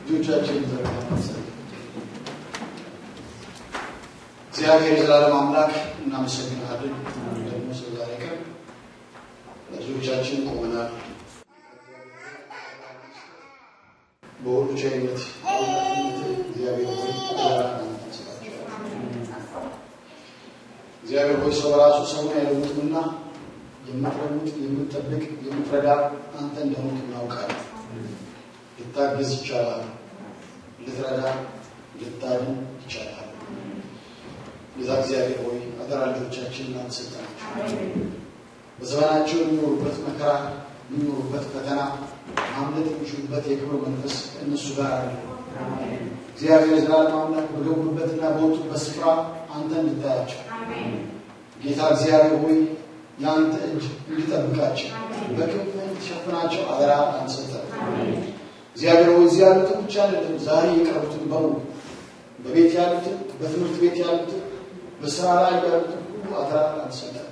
እጆቻችንን ዘርግተን እግዚአብሔር የዘላለም አምላክ እናመሰግናለን። ደግሞ ስለዛሬ ቀን ለልጆቻችን ቆመናል። በሁሉ ቸርነት እግዚአብሔር ሆይ እግዚአብሔር ሆይ ሰው ራሱ ሰውን አይለውጥምና የምትለውጥ የምትጠብቅ የምትረዳ አንተ እንደሆንክ እናውቃለን። ልታግዝ ይቻላል፣ ልትረዳ ልታድን ይቻላል። ጌታ እግዚአብሔር ሆይ አደራ ልጆቻችንን ላንተ ሰጠናቸው። በዘመናቸው የሚኖሩበት መከራ የሚኖሩበት ፈተና ማምለጥ የሚችሉበት የክብር መንፈስ እነሱ ጋር አለ። እግዚአብሔር የዘላለም አምላክ በገቡበትና በወጡበት ስፍራ አንተ እንድታያቸው ጌታ እግዚአብሔር ሆይ የአንተ እጅ እንዲጠብቃቸው በክንፍህ እንድትሸፍናቸው አደራ ላንተ ሰጠን። እግዚአብሔር ሆይ እዚህ ያሉትን ብቻ አይደለም፣ ዛሬ የቀሩትን በሙሉ በቤት ያሉትን፣ በትምህርት ቤት ያሉትን፣ በስራ ላይ ያሉትን ሁሉ አደራ ላንተ ሰጠን።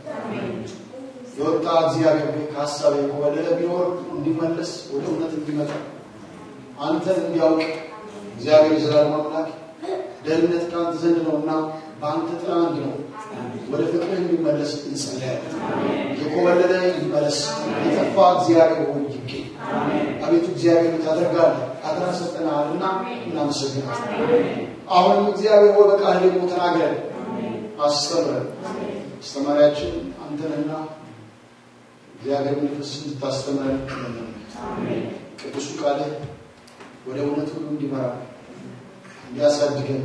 የወጣ እግዚአብሔር ሆይ ከሀሳብ የኮበለለ ቢኖር እንዲመለስ ወደ እውነት እንዲመጣ አንተን እንዲያውቅ እግዚአብሔር የዘላለም አምላክ ደህንነት ከአንተ ዘንድ ነውና በአንተ ጥላ እንዲኖር ወደ ፍቅርህ እንዲመለስ እንጸልያለን። የኮበለለ ይመለስ፣ የጠፋ እግዚአብሔር ሆይ ይገኝ። አቤቱ እግዚአብሔር ታደርጋለህ፣ አደራ ሰጠናልና እናመሰግናለን። አሁንም እግዚአብሔር ሆይ በቃልህ ደግሞ ተናግረን አስተምረን። አስተማሪያችን አንተ ነህና እግዚአብሔር መንፈስ እንድታስተምረን እንለምናለን። ቅዱሱ ቃልህ ወደ እውነት ሁሉ እንዲመራ እንዲያሳድገን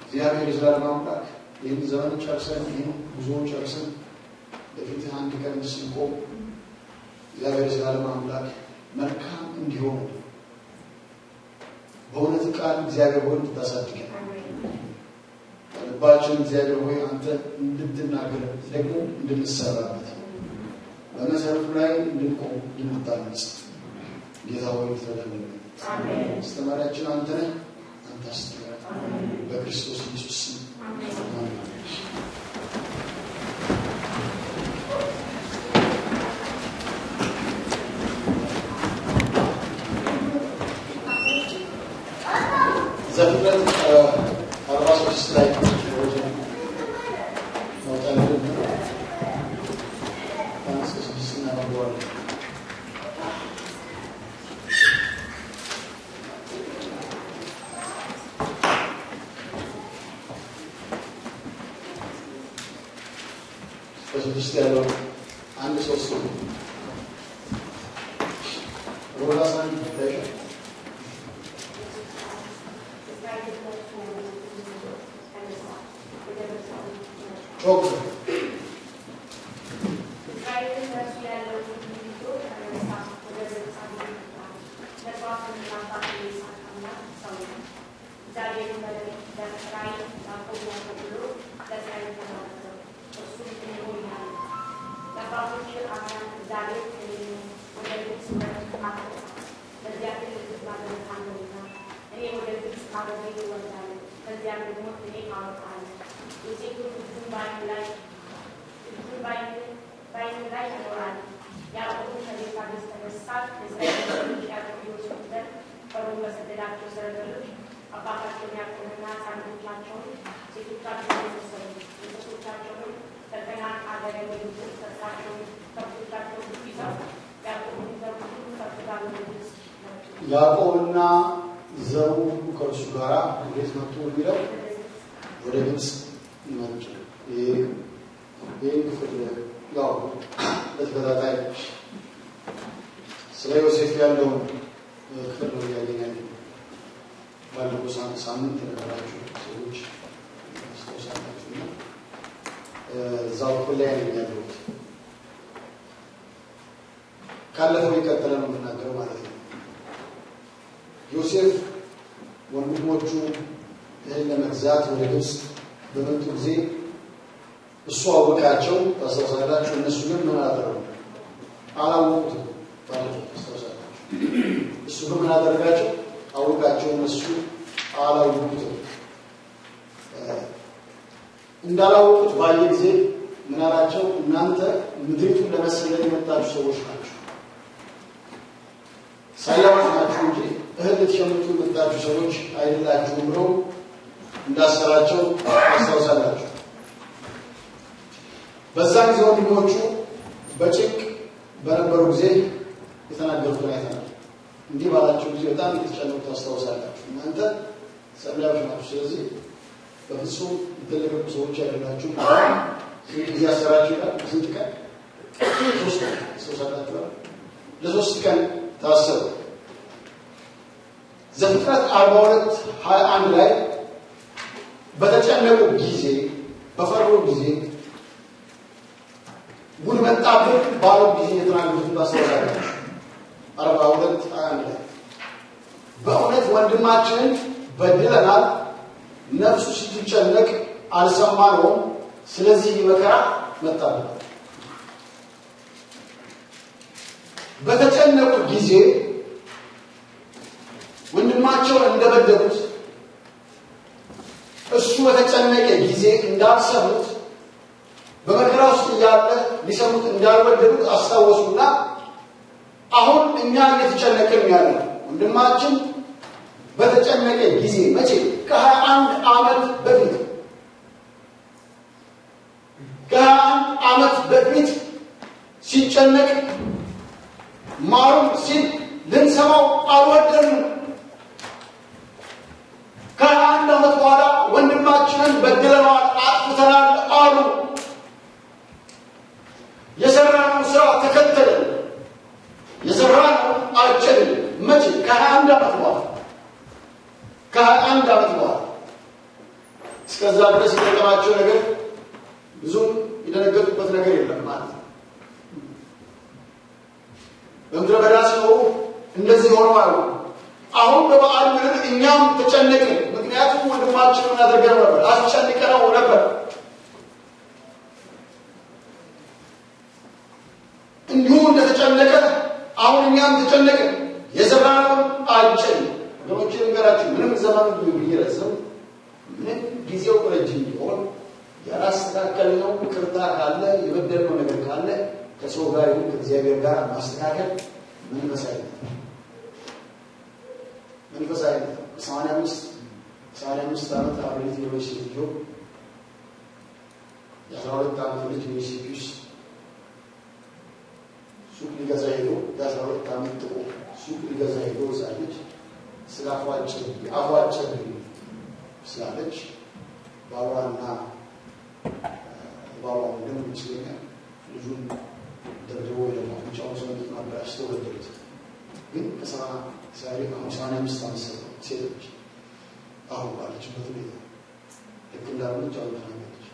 እግዚአብሔር የዘላለም አምላክ ይህን ዘመን ጨርሰን ይህን ጉዞ ጨርሰን በፊትህ አንድ ቀን ስንቆም እግዚአብሔር የዘላለም አምላክ መልካም እንዲሆን በእውነት ቃል እግዚአብሔር ሆይ እንድታሳድገን ልባችን እግዚአብሔር ሆይ አንተ እንድትናገር ደግሞ እንድንሰራበት በመሰረቱ ላይ እንድንቆም እንድንታነጽ ጌታ ሆይ እንድትረዳን። አስተማሪያችን አንተ ነህ፣ አንተ አስተምረን። በክርስቶስ ኢየሱስ ስም አሜን። ዘፍጥረት 46 ላይ መውጣለን 6 እናነበዋለን። ከስድስት ያለው አንድ ሶስት ነው። ሮዳስ አንድ ይታያል። ጮክ ያዕቆብና ዘሩ ሁሉ ከእርሱ ጋር ወዴት መጡ የሚለው ወደ ግብፅ መጡ። ይህን ክፍል ያው በተከታታይ ስለ ዮሴፍ ያለውን ክፍል ነው እያየን ያለ። ባለፈው ሳምንት የነበራችሁ ሰዎች አስታውሳላችሁ እና እዛው ክፍል ላይ ነኝ ያለሁት። ካለፈው የቀጠለ ነው የምናገረው ማለት ነው። ዮሴፍ ወንድሞቹ እህል ለመግዛት ወደ ግብፅ በመጡ ጊዜ እሱ አወቃቸው፣ ታስታውሳላችሁ። እነሱ ግን ምን አደረጉ? አላወቁትም። ባለፈው ታስታውሳላችሁ። እሱ ግን ምን አደረጋቸው? አወቃቸው፣ እነሱ አላወቁትም። እንዳላወቁት ባየ ጊዜ ምን አላቸው? እናንተ ምድሪቱን ለመሰለል የመጣችሁ ሰዎች ናችሁ፣ ሰላዮች ናችሁ እንጂ እህል ልትሸምቱ የመጣችሁ ሰዎች አይደላችሁም ብሎ እንዳሰራቸው ታስታውሳላችሁ። በዛ ጊዜ ወንድሞቹ በጭንቅ በነበሩ ጊዜ የተናገሩትን አይተናል። እንዲህ ባላቸው ጊዜ በጣም የተጨነቁ ታስታውሳላችሁ። እናንተ ሰላዮች ናችሁ፣ ስለዚህ በፍጹም የተለቀቁ ሰዎች አይደላችሁም። ስንት ጊዜ አሰራችሁ ይላል? ስንት ቀን? 3 ቀን ታስታውሳላችሁ። ለ3 ቀን ታሰሩ። ዘፍጥረት 42:21 ላይ በተጨነቁ ጊዜ በፈሩ ጊዜ ጉድ መጣብን ባሉ ጊዜ የተናገሩትን ታስታውሳላችሁ። 42:21 ላይ በእውነት ወንድማችንን በድለናል፣ ነፍሱ ስትጨነቅ አልሰማነውም፣ ስለዚህ መከራ መጣብን። በተጨነቁ ጊዜ ወንድማቸውን እንደበደሉት እሱ በተጨነቀ ጊዜ እንዳልሰሙት በመከራ ውስጥ እያለ ሊሰሙት እንዳልወደዱት አስታወሱና አሁን እኛ እየተጨነቅን ያለ ወንድማችን በተጨነቀ ጊዜ መቼ? ከ21 ዓመት በፊት ከ21 ዓመት በፊት ሲጨነቅ ማሩን ሲል ልንሰማው አልወደድንም። ከ21 ዓመት በኋላ ወንድማችንን በድለናል፣ አጥፍተናል አሉ። የሰራነው ስራ ተከተልን፣ የሰራነው አጨድን። መቼ? ከ21 ዓመት በኋላ ከ21 ዓመት በኋላ። እስከዛ ድረስ የገጠማቸው ነገር ብዙም የደነገጡበት ነገር የለም ማለት ነው። በምድረ በዳ ሲኖሩ እንደዚህ ሆነው አሉ። አሁን በበዓል ምድር እኛም ተጨነቅን፣ ምክንያቱም ወንድማችንን አድርገን ነበር፣ አስጨንቀነው ነበር። እንዲሁ እንደተጨነቀ አሁን እኛም ተጨነቅን፣ የዘራነውን አጨድን። ወገኖቼ ልንገራችሁ፣ ምንም ዘመኑ ቢረዝም ምንም ጊዜው ረጅም ቢሆን ያላስተካከልነው ይቅርታ ካለ የበደልነው ነገር ካለ ከሰው ጋር ይሁን ከእግዚአብሔር ጋር ማስተካከል መንፈሳዊነት ነው። መንፈሳዊነት ነው። 85 ዓመት አብሬት የሆነች ሴትዮ የ12 ዓመት ልጅ ሚሲፒ ውስጥ ሱቅ ሊገዛ ሄዶ የ12 ዓመት ጥቁር ሱቅ ሊገዛ ሄዶ ሕፃን ልጅ ስለ አፏጨብኝ ስላለች ባሏና ባሏ ወንድም ይመስለኛል ልጁን ደብድቦ ወይ ደግሞ አፍንጫውን ሰውነቱን አበላሽተው ገደሉት። ግን ከ85 ዓመት ሴቶች አሁን ባለችበት ሁኔታ ልክ እንዳልሆነች አሁን ተናገረች።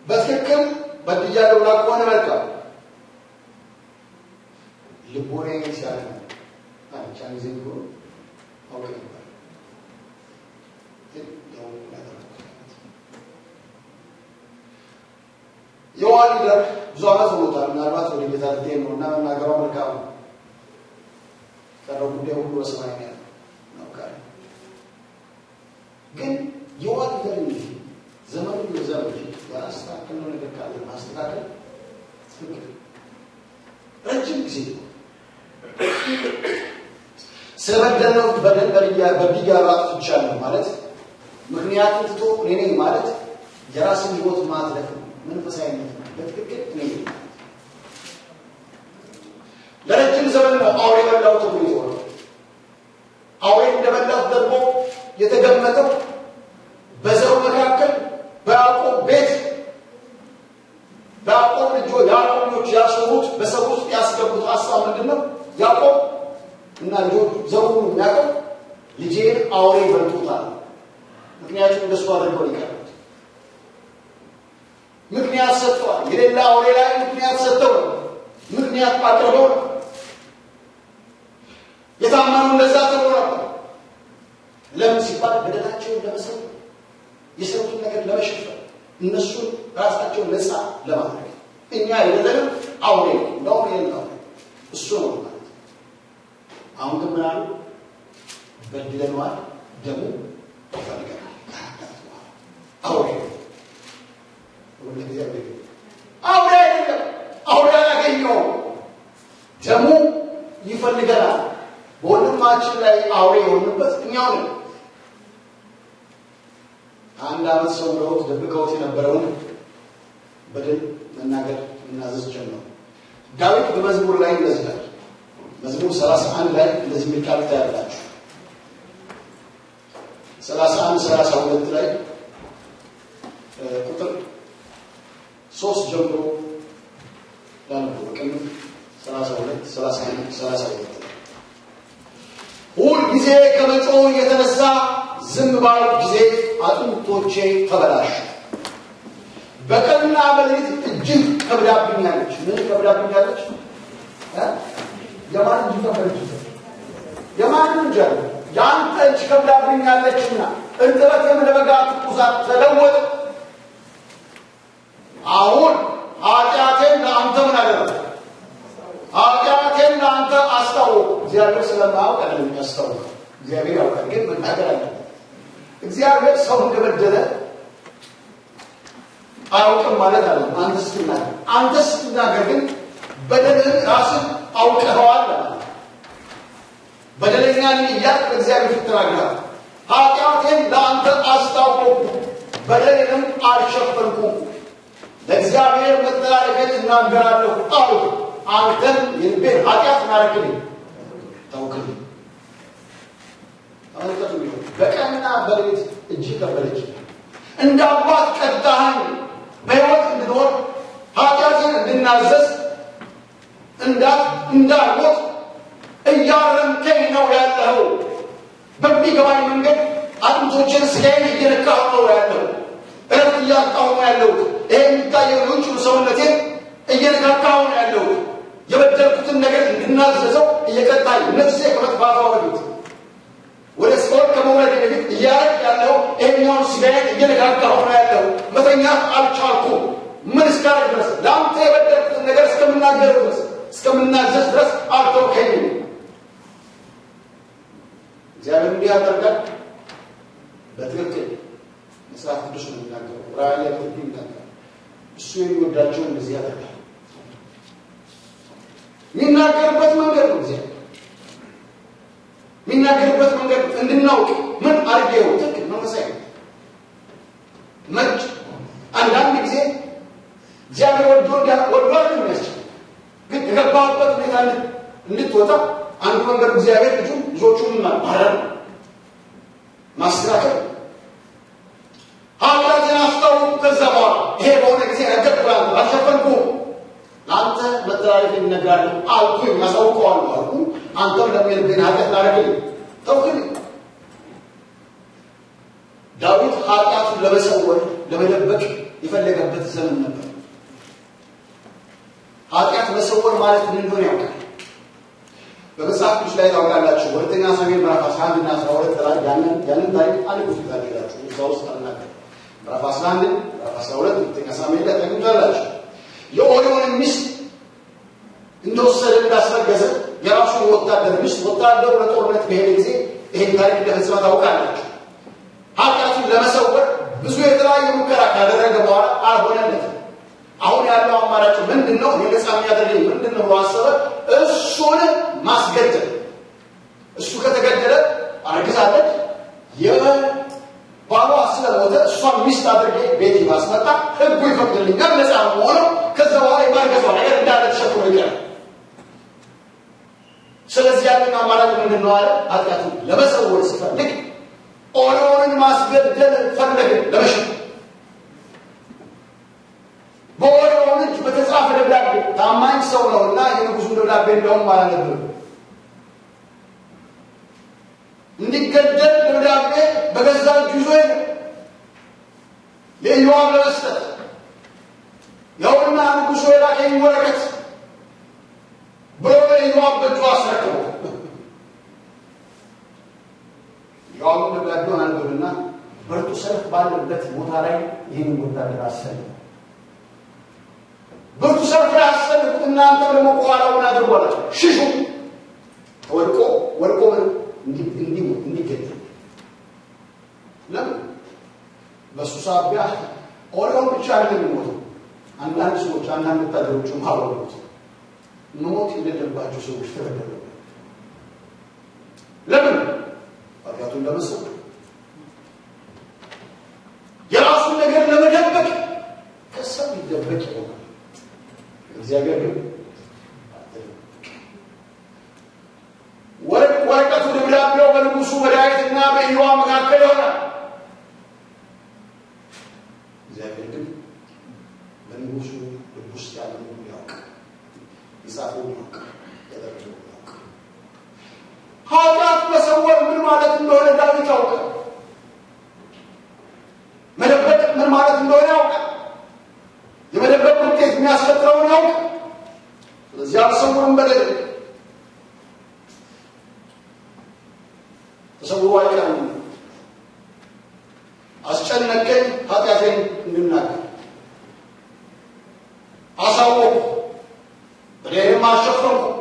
በትክክል በድያለሁ ብላ ከሆነ መልካም፣ ልቦናዬ ሲያቅ ነው አለች። ያን ጊዜ ቢሆን አውቅ ነበር፣ ግን ያው ያደረኩት የውሃ ሊደር ብዙ ዓመት ሆኖታል። ምናልባት ወደ ጌታ ልትሄድ ነው እና መናገሯ መልካም ነው። ቀረው ጉዳይ ሁሉ በሰማይ ነው ያለው እናውቃለን። ግን የውሃ ሊደር እንጂ ዘመኑ ይብዛ እንጂ ያላስተካከልነው ነገር ካለ ማስተካከል ትክክል ረጅም ጊዜ ስለበደልነው በደል በድያለሁ አጥፍቻለሁ ማለት ምክንያቱን ትቶ እኔ ነኝ ማለት የራስን ሕይወት ማትረፍ ነው። መንፈሳዊነት ነው። በትክክል እኔ ነኝ። ለረጅም ዘመን ነው አውሬ በላው ተብሎ የተወራው። አውሬ እንደበላው ደግሞ የተገመተው በዘሩ መካከል በያዕቆብ ቤት በያዕቆብ ልጆች ያዕቆብ ልጆች ያሰሩት በሰው ውስጥ ያስገቡት ሀሳብ ምንድን ነው? ያዕቆብ እና ልጆቹ ዘሩ ሁሉ የሚያውቀው ልጄን አውሬ በልቶታል። ምክንያቱም እንደሱ አድርገው ሊቀርቡት ምክንያት ሰጥተዋል። የሌላ አውሬ ላይ ምክንያት ሰጥተው ነው፣ ምክንያት አቅርበው ነው። የታመኑ እንደዛ ተብሎ ነበር። ለምን ሲባል በደላቸውን ለመሰወር፣ የሰሩትን ነገር ለመሸፈን፣ እነሱን ራሳቸውን ነፃ ለማድረግ እኛ የሌለንም አውሬ እንደውም የሌለ አውሬ እሱ ነው ማለት። አሁን ግን ምን አሉ? በድለነዋል፣ ደሙ ይፈልገናል። አውሬ አውሬ አይደለም፣ አውሬ አላገኘውም፣ ደሙ ይፈልገናል። አንድ ዓመት ሰውረውት ደብቀውት የነበረውን በደል መናገር መናዘዝ ጀመሩ። ዳዊት በመዝሙር ላይ እንደዚህ ይላል። መዝሙር 31 ላይ እንደዚህ የሚል ቃል ታያላችሁ። 31 32 ላይ ቁጥር 3 ጀምሮ ላንብብ። በቅንፍ 32 31 32 ሁል ጊዜ ከመጮህ የተነሳ ዝም ባልኩ ጊዜ አጥንቶቼ ተበላሹ። በቀንና በሌሊት እጅግ ከብዳብኛለች። ምን ከብዳብኛለች? የማን እጅ ከበደች? የማን እጅ አለ? የአንተ እጅ ከብዳብኛለችና እርጥበቴም ለበጋ ትኩሳት ተለወጠ። አሁን ኃጢአቴን ለአንተ ምን አደረግሁ? ኃጢአቴን ለአንተ አስታወቅሁ። እግዚአብሔር ስለማያውቅ አይደለም የሚያስታውቀው፣ እግዚአብሔር ያውቃል፣ ግን መናገር አለበት። እግዚአብሔር ሰው እንደበደለ አያውቅም ማለት አይደለም። አንተ ስትናገር ግን በደልህን ራስህ አውቀኸዋል ማለት ነው። በደለኛ ነኝ እያልክ በእግዚአብሔር ፊት ተናግረሃል። ኃጢአቴን ለአንተ አስታወቅሁ፣ በደሌንም አልሸፈንኩም። ለእግዚአብሔር መተላለፌን እናገራለሁ አልሁ። አንተም የልቤን ኃጢአት ማረክልኝ ታውክልኝ። ተመልከቱ፣ በቀንና በሌሊት እጅህ ከበደች። እንደ አባት ቀጣኸኝ፣ በሕይወት እንድኖር ኃጢአቴን እንድናዘዝ እንዳልሞት እያረምከኝ ነው ያለኸው። በሚገባኝ መንገድ አጥንቶቼን ስጋዬን እየነካሁ ነው ያለኸው። እረፍት እያጣሁ ነው ያለሁት። ይሄ የሚታየው የውጭው ሰውነቴን እየነካካሁ ነው ያለሁት። የበደልኩትን ነገር እንድናዘዘው እየቀጣኝ ነፍሴ ከመጥፋቷ በፊት ወደ ሲኦል ከመውረዴ በፊት እያረግ ያለው ይሄኛውን ስጋዬን እየነካካሁ ነው ያለው። መተኛት አልቻልኩም። ምን እስካደርግ ድረስ? ለአንተ የበደልኩትን ነገር እስከምናገር ድረስ፣ እስከምናዘዝ ድረስ አልተውከኝም። እግዚአብሔር እንዲህ ያደርጋል። በትክክል መጽሐፍ ቅዱስ ነው የሚናገረው። ራእይ ላይ በትክክል ይናገራል። እሱ የሚወዳቸውን እንደዚህ ያደርጋል። የሚናገርበት መንገድ ነው እግዚአብሔር የሚናገርበት መንገድ እንድናውቅ ምን አድርጌው ትክክል መንፈሳዊ ነው። መጭ አንዳንድ ጊዜ እግዚአብሔር ወዶ ወዶ አይደለም የሚያስችል፣ ግን ከገባህበት ሁኔታ እንድትወጣ አንዱ መንገድ እግዚአብሔር ልጁ ልጆቹን ማረም ማስተካከል። ኃጢአቴን አስታወቅሁ። ከዛ በኋላ ይሄ በሆነ ጊዜ ነገርኩህ፣ አልሸፈንኩም። ለአንተ መተላለፌን እነግራለሁ አልኩኝ፣ አሳውቀዋለሁ አልኩ። አንተም ደግሞ የልቤን ኃጢአት ላደርግልኝ ተውክልኝ። ዳዊት ኃጢአቱን ለመሰወር ለመደበቅ የፈለገበት ዘመን ነበር። ኃጢአት መሰወር ማለት ምን እንደሆነ ያውቃል። በመጽሐፍ ቅዱስ ላይ ታውቃላችሁ። ሁለተኛ ሳሙኤል ምዕራፍ 11 እና 12 ላይ ያንን ታሪክ አንድ ቁጥር ታገኛላችሁ። እዛ ውስጥ አልናገርም። ምዕራፍ 11 ምዕራፍ 12 ሁለተኛ ሳሙኤል ላይ ታገኙታላችሁ። የኦርዮንን ሚስት እንደወሰደ እንዳስረገዘ የራሱን ወታደር ሚስት ወታደሩ ለጦርነት በሄደ ጊዜ ይሄን ታሪክ እንደፈጸመ ታውቃላችሁ። ኃጢአቱን ለመሰወር ብዙ የተለያየ ሙከራ ካደረገ በኋላ አልሆነለትም። አሁን ያለው አማራጭ ምንድን ነው? እኔ ነፃ የሚያደርገኝ ምንድን ነው ብሎ አሰበ። እሱን ማስገደል። እሱ ከተገደለ አርግዛለች፣ የባሏ ስለሞተ እሷን ሚስት አድርጌ ቤት ባስመጣ ሕጉ ይፈቅድልኛል፣ ነፃ ሆነው ከዛ በኋላ የማርገዟ ነገር እንዳለ ተሸፍኖ ይቀራል። ስለዚህ ያለን አማራጭ ምንድን ነው አለ። ኃጢአቱን ለመሰወር ሲፈልግ ኦርዮንን ማስገደል ፈለገ ለመሸፈን። በኦርዮን እጅ በተጻፈ ደብዳቤ፣ ታማኝ ሰው ነውና የንጉሱን ደብዳቤ እንደውም አላነበበም። እንዲገደል ደብዳቤ በገዛ እጁ ይዞ ሄደ ለኢዮአብ ለመስጠት። ይኸውና ንጉሱ የላከኝ ወረቀት ብሎ ለኢዮአብ በእጁ አስረክቦ፣ ኢዮአብም ደብዳቤውን አንብብና ብርቱ ሰልፍ ባለበት ቦታ ላይ ይህን ወታደር አሰልፍ፣ ብርቱ ሰልፍ ላይ አሰልፉት፣ እናንተ ደግሞ ከኋላውን አድርጉ አላቸው። ሽሹ። ወድቆ ወድቆ ምን እንዲሞት እንዲገደል። ለምን? በእሱ ሳቢያ ኦርዮን ብቻ አይደለም የሚሞተው፣ አንዳንድ ሰዎች አንዳንድ ወታደሮችም አብረው ሞቱ። መሞት የሌለባቸው ሰዎች ተገደሉ። ለምን? ኃጢአቱን ለመሰወር። እግዚአብሔር ግን ወረቀቱ ደብዳቤው በንጉሱ በዳዊትና በኢዮአብ መካከል ይሆናል። እግዚአብሔር ግን በንጉሱ ልብ ውስጥ ያለውን ያውቃል፣ የጻፈውን ያውቃል፣ ያደረገውን ያውቃል። ኃጢአት መሰወር ምን ማለት እንደሆነ ዳዊት ያውቃል። መደበቅ ምን ማለት እንደሆነ ያውቃል። የመደበቅ ውጤት የሚያስከትለውን ያውቃል። ስለዚህ አልሰውርም በደል ተሰውሮ አይቀርም። አስጨነቀኝ ኃጢአቴን እንድናገር አሳወቅሁ፣ በደሌንም አልሸፈንኩም፣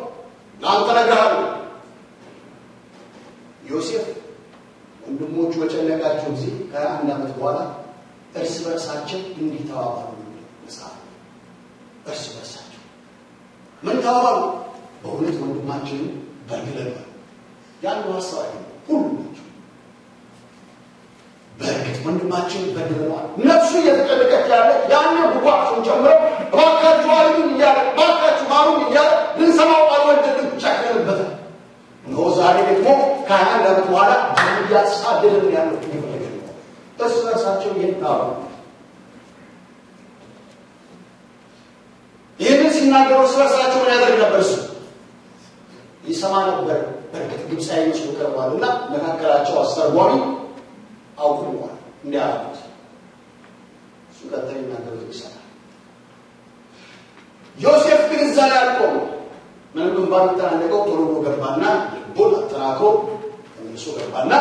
ለአንተ እነግርሃለሁ። ዮሴፍ ወንድሞቹ በጨነቃቸው ጊዜ ከ21 ዓመት በኋላ እርስ በርሳቸው እንዲህ ተባባሉ። መጽሐፍ እርስ በርሳቸው ምን ተባባሉ? በእውነት ወንድማችንን በድለናል። ያንዱ ሀሳብ አይደለም፣ ሁሉ ናቸው። በእርግጥ ወንድማችንን በድለናል። ነፍሱ እየተጨነቀች ያለ ያን ጉጓቸውን ጨምረው እባካችሁ አሉኝ እያለ እባካችሁ ማሩኝ እያለ ልንሰማው አልወደድንም፣ ጨክነንበታል። እነሆ ዛሬ ደግሞ ከ21 ዓመት በኋላ እያሳደደን ያለው እየፈለገ ነው። እርስ በርሳቸው ይህን ተባባሉ። ይህንን ሲናገሩ እርስ በርሳቸው ምን ያደርግ ነበር? እሱ ይሰማ ነበር። በእርግጥ ግብፃዊ መስሎ ቀርቧልና መካከላቸው አስተርጓሚ አውቁመዋል። እንዲህ አሉት። እሱ ቀጥታ የሚናገሩት ይሰማል። ዮሴፍ ግን እዛ ላይ አልቆመም። ምንም እንኳን ቢተናነቀው ቶሎ ብሎ ገባና ልቡን አጠናክሮ ተመልሶ ገባና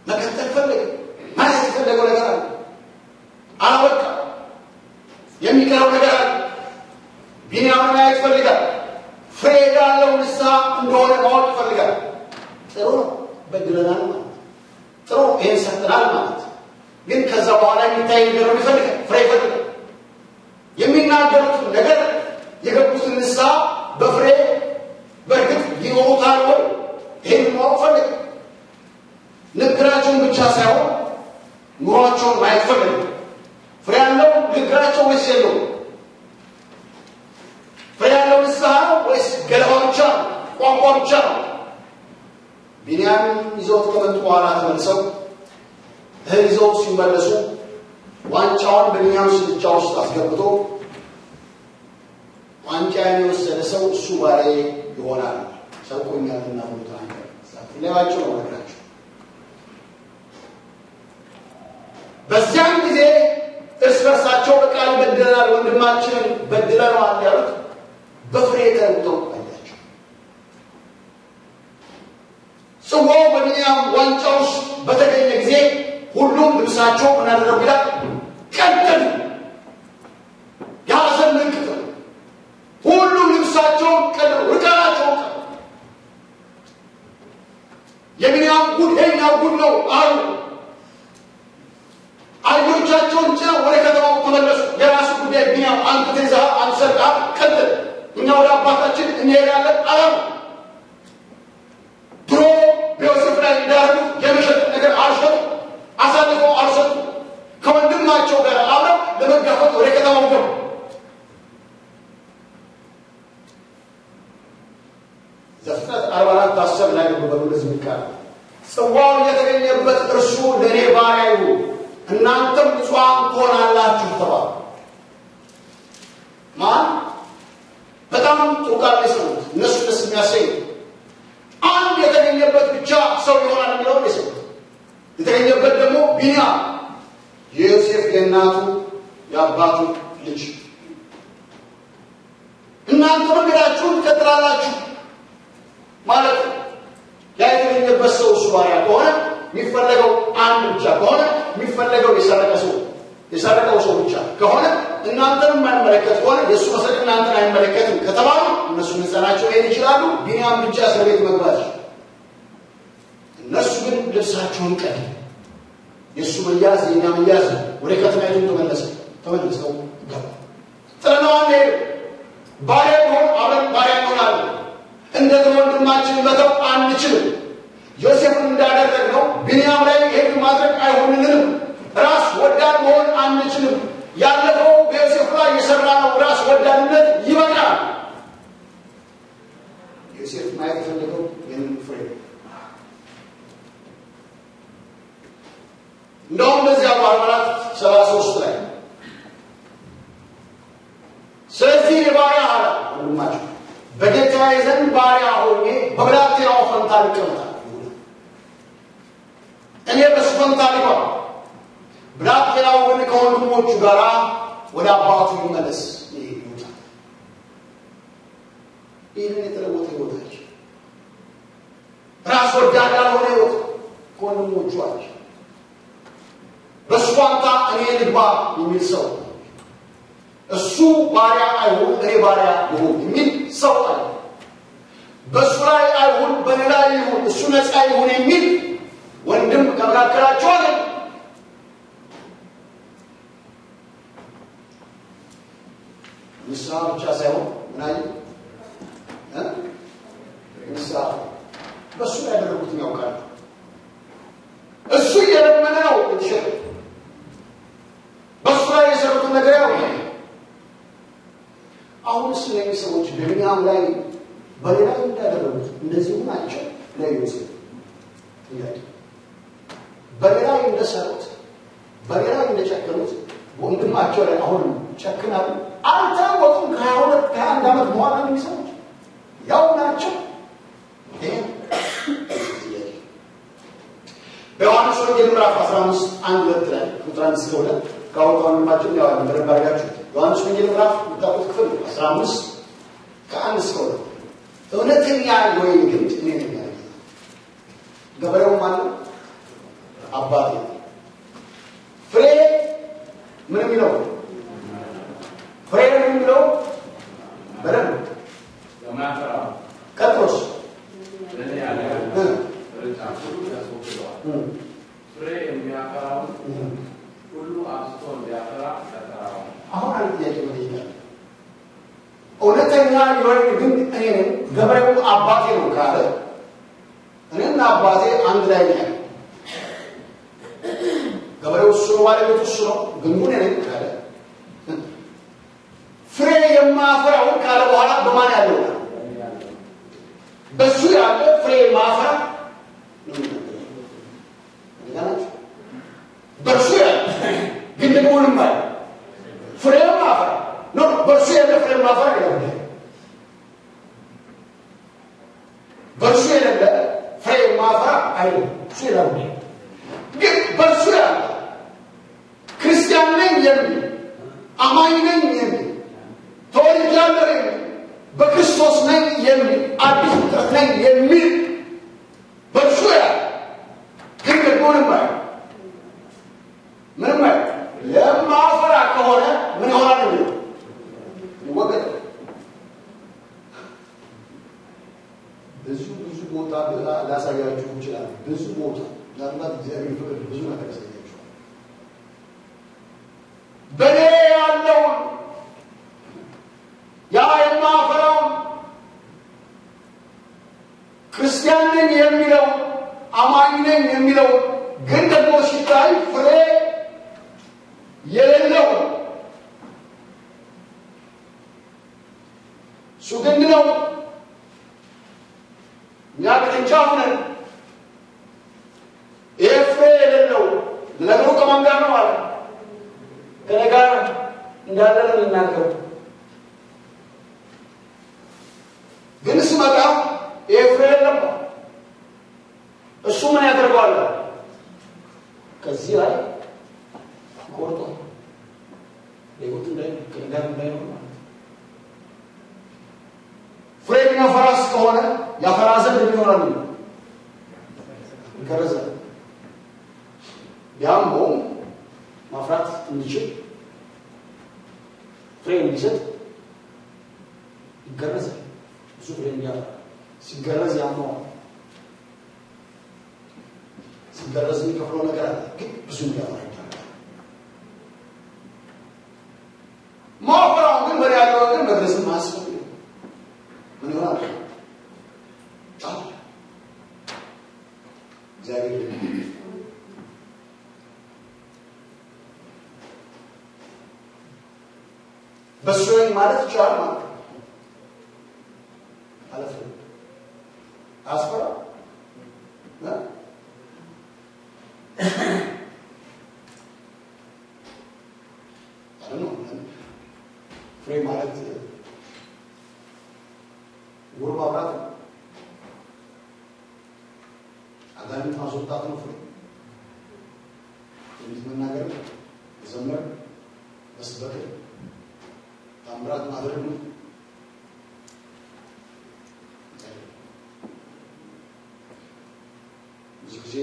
መቀጠል ፈለገ። ማየት የፈለገው ነገር አለ። አላበቃም። የሚቀረው ነገር አለ። ቢንያምን ማየት ይፈልጋል። ፍሬ ያለው ንስሐ እንደሆነ ማወቅ ይፈልጋል። ጥሩ ነው፣ በድለናል ማለት ጥሩ፣ ይሄን ሰርተናል ማለት ግን ከዛ በኋላ የሚታይ ነገር ነው ይፈልጋል። ፍሬ ይፈልጋል። የሚናገሩትን ነገር የገቡትን ንስሐ በፍሬ በእርግጥ ይኖሩታል ወይ? ይሄን ማወቅ ፈልግ። ንግግራቸውን ብቻ ሳይሆን ኑሯቸውን ማየት ፈልግ። ፍሬ ያለው ንግግራቸው ወይስ የለውም? ፍሬ ያለው ንስሐ ነው ወይስ ገለባ ብቻ ነው? ቋንቋ ብቻ ነው? ቢንያም ይዘውት ከመጡ በኋላ ተመልሰው እህል ይዘው ሲመለሱ ዋንጫውን በቢንያም ስልቻ ውስጥ አስገብቶ ዋንጫዬን የወሰደ ሰው እሱ ባሪያዬ ይሆናል፣ ሰርቆኛልና ብሎ ተናገረ። ሌባቸው ነው ነገራቸው። በዚያን ጊዜ እርስ በርሳቸው በቃል በድለናል፣ ወንድማችንን በድለነዋል ያሉት በፍሬ ተለውጠው አያቸው። ጽዋው በቢንያም ዋንጫ ውስጥ በተገኘ ጊዜ ሁሉም ልብሳቸው ምን አደረጉ ይላል? ቀደዱ። የሐዘን ምልክት ነው። ሁሉም ልብሳቸውን ቀደዱ፣ ርቃናቸውን ቀደዱ። የቢንያም ጉድ የእኛ ጉድ ነው አሉ። አህዮቻቸውን ጭነው ወደ ከተማው ተመለሱ። የራሱ ጉዳይ ቢንያም፣ አንተ ተይዘሃል፣ አንተ ሰርቀሃል፣ ቀጥል፣ እኛ ወደ አባታችን እንሄዳለን አላሉ። ድሮ በዮሴፍ ላይ እንዳደረጉት የመሸጥ ነገር አልሸጡ፣ አሳልፈው አልሰጡ። ከወንድማቸው ጋር አብረው ለመጋፈጥ ወደ ከተማው ገቡ። ዘፍጥረት 44:10 ላይ በሉ እንደዚህ የሚል ጽዋው የተገኘበት እርሱ ለእኔ ባሪያ ይሁን፣ እናንተም ንጹሐን ትሆናላችሁ ተባሉ። ማን? በጣም ጥሩ ቃል የሰሙት እነሱ ደስ የሚያሰኝ አንድ የተገኘበት ብቻ ሰው ይሆናል የሚለውን የሰሙት። የተገኘበት ደግሞ ቢንያም የዮሴፍ የእናቱ የአባቱ ልጅ። እናንተ መንገዳችሁን ትቀጥላላችሁ ማለት ነው። ያ የተገኘበት ሰው እሱ ባሪያ ከሆነ የሚፈለገው አንድ ብቻ ከሆነ የሚፈለገው የሰረቀው ሰው ብቻ ከሆነ እናንተን የማይመለከት ከሆነ የእሱ መስረቅ እናንተን አይመለከትም ከተባሉ እነሱ ነፃ ናቸው፣ መሄድ ይችላሉ። ቢንያም ብቻ እስር ቤት መግባት ይችላል። እነሱ ግን ልብሳቸውን ቀደዱ። የእሱ መያዝ የእኛ መያዝ ነው። ወደ ከተማይቱ ተመልሰው ገቡ። ጥለነው አንሄድም። ባሪያ ቢሆን አብረን ባሪያ እንሆናለን። እንደ ወንድማችን መተው አንችልም። ዮሴፍን እንዳደረግነው ቢንያም ላይ ይሄን ማድረግ አይሆንልንም። ራስ ወዳድ መሆን አንችልም። ያለፈው በዮሴፍ ላይ የሰራነው ራስ ወዳድነት 14:33 ላይ ስለዚህ እኔ ባሪያ አለ ወንድማቸው በጌታዬ ዘንድ ባሪያ ሆኜ በብላቴናው ፈንታ ልቀመጥ። እኔ በሱ ፈንታ ልግባ፣ ብላቴናው ግን ከወንድሞቹ ጋር ወደ አባቱ ይመለስ ይውጣ። ይህንን የተለወጠ ሕይወታቸው ራስ ወዳድ ያልሆነ ሕይወት ከወንድሞቹ አለ። በሱ ፈንታ እኔ ልግባ የሚል ሰው፣ እሱ ባሪያ አይሁን እኔ ባሪያ ልሁን የሚል ሰው አለ። በሱ ላይ አይሁን በእኔ ላይ ይሁን፣ እሱ ነፃ ይሁን የሚል ወንድም ከመካከላቸው አለ። ንስሐ ብቻ ሳይሆን ምን አየ? ንስሐ በሱ ላይ ያደረጉትን ያውቃሉ። እሱ እየለመነ ነው የተሸጠው። በሱ ላይ የሰሩትን ነገር ያውቃል። አሁንስ እነዚህ ሰዎች በብንያም ላይ በሌላ እንዳደረጉት እንደዚሁ ናቸው። ለዮሴፍ ጥያቄ በሌላ እንደሰሩት በሌላ እንደጨከኑት ወንድማቸው ላይ አሁንም ጨክናሉ። አልተለወጡም። ከ22 ከ21 ዓመት በኋላ እነዚህ ሰዎች ያው ናቸው። ይሄ ጥያቄ በዮሐንስ ወንጌል ምዕራፍ 15 1-2 ላይ ቁጥር 1-2 ካሁን ወንድማችን ያው በደንብ አድርጋችሁ ዮሐንስ ወንጌል ምዕራፍ የምታውቁት ክፍል 15 ከ1-2 እውነተኛ የወይን ግንድ እኔ ነኝ ያለ ገበሬው ማን ነው? አባቴ። ፍሬ ምን የሚለው ፍሬ ምን የሚለው በደንብ ቀጥሎስ ፍሬ የሚያፈራውን ሁሉ አብዝቶ እንዲያፈራ ያጠራዋል። አሁን አንድ ጥያቄ መጠየቅ አለ። እውነተኛ የወይን ግንድ እኔ ነኝ፣ ገበሬው አባቴ ነው ካለ እኔና አባቴ አንድ ላይ ነው ያለው። ገበሬው እሱ ነው፣ ባለቤቱ እሱ ነው፣ ግንዱ እኔ ነኝ ካለ ፍሬ የማፈራውን ካለ በኋላ በማን ያለው ነው? በሱ ያለ ፍሬ የማፈራ ነው የሚናገረው። በእርሱ ያለ ግን ደግሞ ምንም አለ ፍሬ ማፈራ ነው። በእርሱ ያለ ፍሬ ማፈራ ይላል። በእርሱ የሌለ ፍሬ ማፈራ አይደለም። እሱ ይላል። ግን በእርሱ ያለ ክርስቲያን ነኝ የሚል አማኝ ነኝ የሚል ተወልጃለሁ የሚል በክርስቶስ ነኝ የሚል አዲስ ፍጥረት ነኝ የሚል በእርሱ ያለ ግን ደግሞ ምንም አይደለም። ምንም አይደለም። የማፈራ ከሆነ ምን ይሆናል? የሚለው ይወገዳል። ብዙ ብዙ ቦታ ላሳያችሁ ይችላል። ብዙ ቦታ ምናልባት እግዚአብሔር ፍቅር ብዙ ነገር ያሳያችኋል። በእኔ ያለውን ያ የማፈራውን ክርስቲያን ነኝ የሚለው አማኝ ነኝ የሚለው ግን ደግሞ ሲታይ ፍሬ የሌለው እሱ ግንድ ነው፣ እኛ ቅርንጫፍ ነን። ይሄ ፍሬ የሌለው ለነገሩ ከማን ጋር ነው አለ? ከእኔ ጋር እንዳለ ነው የሚናገረው። ግን ስመጣ ይሄ ፍሬ የለም። እሱ ምን ያደርገዋል? ከዚህ ላይ ቆርጧል። ለህይወት እንዳይኖር ማለት ነው። ፍሬ የሚያፈራስ ከሆነ ያፈራ ዘንድ ምን ይሆናል? ይገረዛል። ቢያመውም ማፍራት እንዲችል ፍሬ እንዲሰጥ ይገረዛል። ብዙ ፍሬ እንዲያፈራ ሲገረዝ ያመዋል። ሲገረዝ የሚከፍለው ነገር አለ፣ ግን ብዙ እንዲያፈራ ይደረጋል። ማፈራውን ግን በእኔ ያለው ግን መግረዝም አያስፈልግም። ምን ይሆናል? ጣል። እግዚአብሔር በእሱ ነኝ ማለት ይቻላል ማለት ነው። አለፍ አያስፈራም። አይደል? ፍሬ ማለት ውር ማብራት ነው። አጋንንት ማስወጣት ነው። ፍሬ ትንቢት መናገር፣ መዘመር፣ መስበክ፣ ታምራት ማድረግ ነው። ብዙ ጊዜ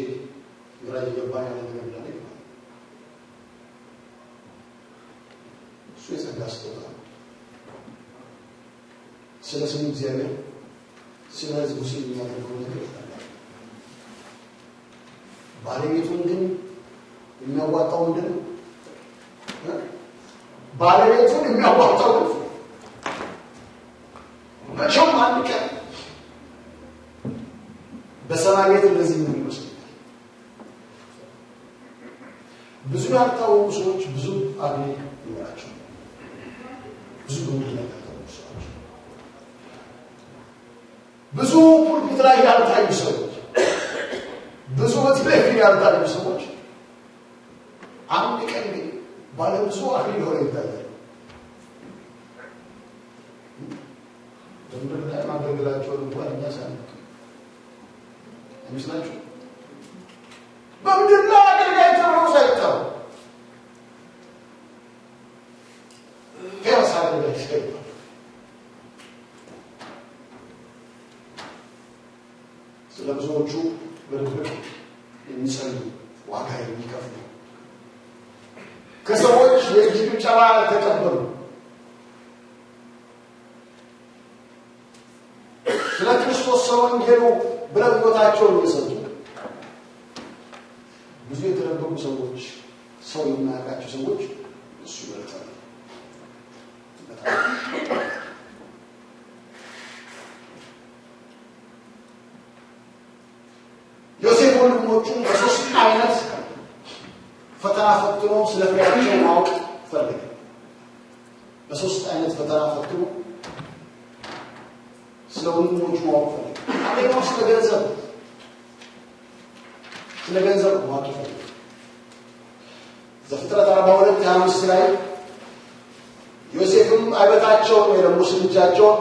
ግራ እየገባን ያለ ነገር እንዳለ ይገባል። እሱ የጸጋ ስጦታ ነው። ስለ ስሙ እግዚአብሔር ስለ ሕዝቡ ሲል የሚያደርገው ነገር ይታያል። ባለቤቱን ግን የሚያዋጣው ምንድን ነው? ባለቤቱን የሚያዋጣው መቼም አንድ ቀን በሰማይ ቤት እንደዚህ ምን ይመስላል? ብዙ ያልታወቁ ሰዎች ብዙ አግኝ ይኖራቸው፣ ብዙ በምድር ላይ ያልታወቁ ሰዎች፣ ብዙ ፑልፒት ላይ ያልታዩ ሰዎች፣ ብዙ በቴሌቪዥን ያልታዩ ሰዎች አንድ ቀን ግን ባለ ብዙ አክሊል ሆነው ይታያል። በምድር ላይ ማገልገላቸውን እንኳን እኛ ሳናውቅ አይመስላችሁ? በምድር ላይ አገልጋይ ተብለው ሳይጠሩ famous አገልጋይ ሳይባሉ ስለ ብዙዎቹ በድብቅ የሚጸልዩ፣ ዋጋ የሚከፍሉ፣ ከሰዎች የእጅ ጭብጨባ ያልተቀበሉ፣ ስለ ክርስቶስ ስለ ወንጌሉ ብለው ሕይወታቸውን እየሰጡ ብዙ የተደበቁ ሰዎች፣ ሰው የማያውቃቸው ሰዎች እሱ ይበልጣል። ዮሴፍ ወንድሞቹን በሶስት አይነት ፈተና ፈትኖ ስለ ፍሬያቸው ማወቅ ፈለገ። በሶስት አይነት ፈተና ፈትኖ ስለ ወንድሞቹ ማወቅ ፈለገ። አንደኛው ስለ ገንዘብ፣ ስለ ገንዘብ ማወቅ ፈለገ። ዘፍጥረት 42:25 ላይ ዮሴፍም አይበታቸውን ወይ ደግሞ ስልቻቸውን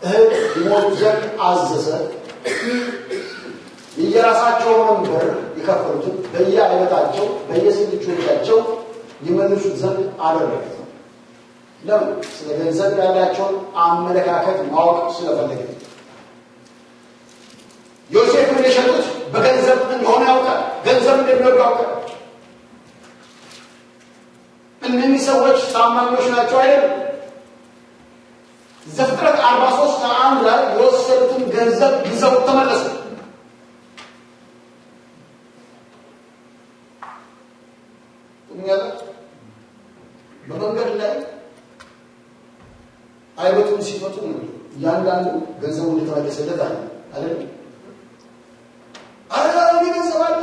እህል ይሞሉ ዘንድ አዘዘ። የየራሳቸውንም ብር የከፈሉትን በየአይበታቸው በየስልቾቻቸው ይመልሱት ዘንድ አደረገ። ለምን? ስለ ገንዘብ ያላቸውን አመለካከት ማወቅ ስለፈለገ። ዮሴፍን የሸጡት በገንዘብ እንደሆነ ያውቃል። ገንዘብ እንደሚወዱ ያውቃል። እነዚህ ሰዎች ታማኞች ናቸው አይደለም? ዘፍጥረት 43:1 ላይ የወሰዱትን ገንዘብ ይዘው ተመለሱ። በመንገድ ላይ አይበቱን ሲፈቱ ነው እያንዳንዱ ገንዘቡ እንደተመለሰለት አለ አይደል? አረ እኔ ገንዘብ አለ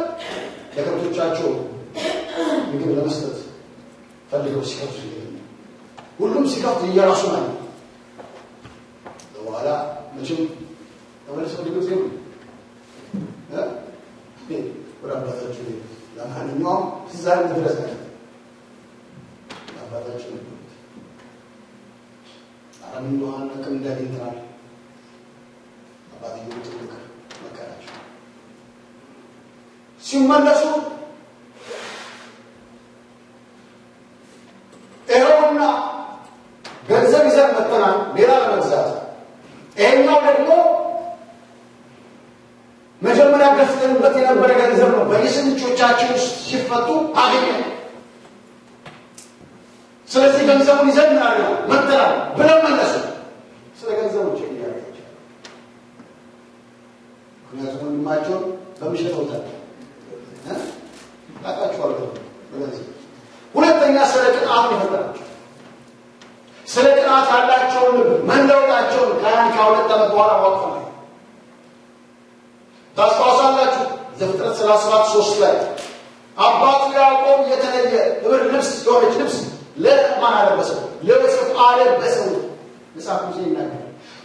ለከብቶቻቸው ምግብ ለመስጠት ፈልገው ሲከፍቱ ይገኛል። ሁሉም ሲከፍቱ እየራሱ ማለት በኋላ መቼም ተመልሰው ወደ ግብፅ ገቡ። ወደ አባታቸው ለማንኛውም እዛ ድረስ አለ አባታቸው ነበሩት። አረም እንደሆነ አናውቅም እንዳግኝተናል። አባትየው ትልቅ መከራቸው። ሲመለሱ ይኸውና ገንዘብ ይዘን መጥተናል ሌላ ለመግዛት፣ ይሄኛው ደግሞ መጀመሪያ ገዝተንበት የነበረ ገንዘብ ነው፣ በየስልቾቻችን ውስጥ ሲፈቱ አገኘን። ስለዚህ ገንዘቡን ይዘን መጥተናል ብለው መለሱ። ስለ ገንዘቡ check እያደረጋቸው፣ ምክንያቱም ወንድማቸውን በምሸጠውታል ታውቃችኋል በገንዘብ። ሁለተኛ ስለ ቅንዓት ነው የፈጠራቸው። ስለ ቅንዓት ያላቸውን ልብ መለወጣቸውን ከአንድ ከሁለት ዓመት በኋላ ማወቅ ፈለገ። ታስታውሳላችሁ ዘፍጥረት 37:3 ላይ አባቱ ያዕቆብ የተለየ ሕብር ልብስ የሆነች ልብስ ለማን አለበሰው? ለዮሴፍ አለበሰው። መጽሐፍ ቅዱስ ይናገራል።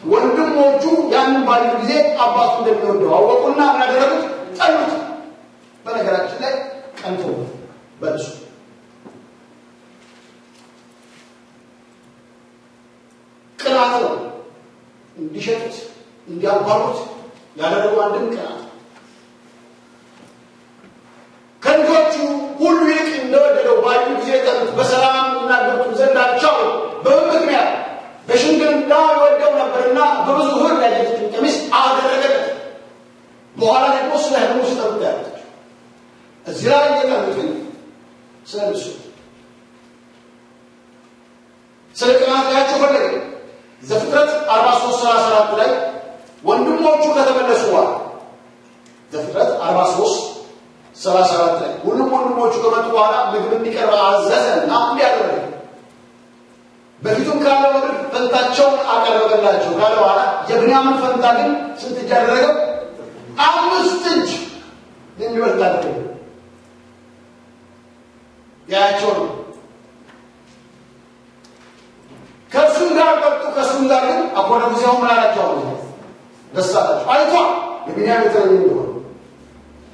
ወንድሞቹ ያንን ባዩ ጊዜ አባቱ እንደሚወደው አወቁና ምን አደረጉት? ጠሉት። በነገራችን ላይ ቀንተው በልሱ። እንዲሸጡት እንዲያባሩት ያደረገው አንድም ቅናት ከልጆቹ ሁሉ ይልቅ እንደወደደው ባዩ ጊዜ ጠሉት፣ በሰላም ይናገሩት ዘንድ አልቻሉም። በምን ምክንያት? በሽምግልና ይወደው ነበርና በብዙ ኅብር ያጌጠችውን ቀሚስ አደረገለት። በኋላ ደግሞ ስለ ሕልሙ ሲጠሩት ያለች እዚህ ላይ የጠሉት ግን ስለ ልብሱ ስለ ቅናት ሊያቸው ፈለገ። ዘፍጥረት 43:34 ላይ ወንድሞቹ ከተመለሱ በኋላ ዘፍጥረት 43:34 ላይ ሁሉም ወንድሞቹ ከመጡ በኋላ ምግብ እንዲቀርብ አዘዘና እንዲህ አደረገ። በፊቱም ካለው ምግብ ፈንታቸውን አቀረበላቸው ካለ በኋላ የብንያምን ፈንታ ግን ስንት እጅ አደረገው? 5 እጅ የሚበልጥ አደረገ። ያያቸው ነው። ከእርሱም ጋር ጠጡ፣ ከእርሱም ጋር ግን አኮረፉ። ሲሆን ምን አላቸው? ደስ አላቸው። አይቷል የብንያም የተለየ እንደሆነ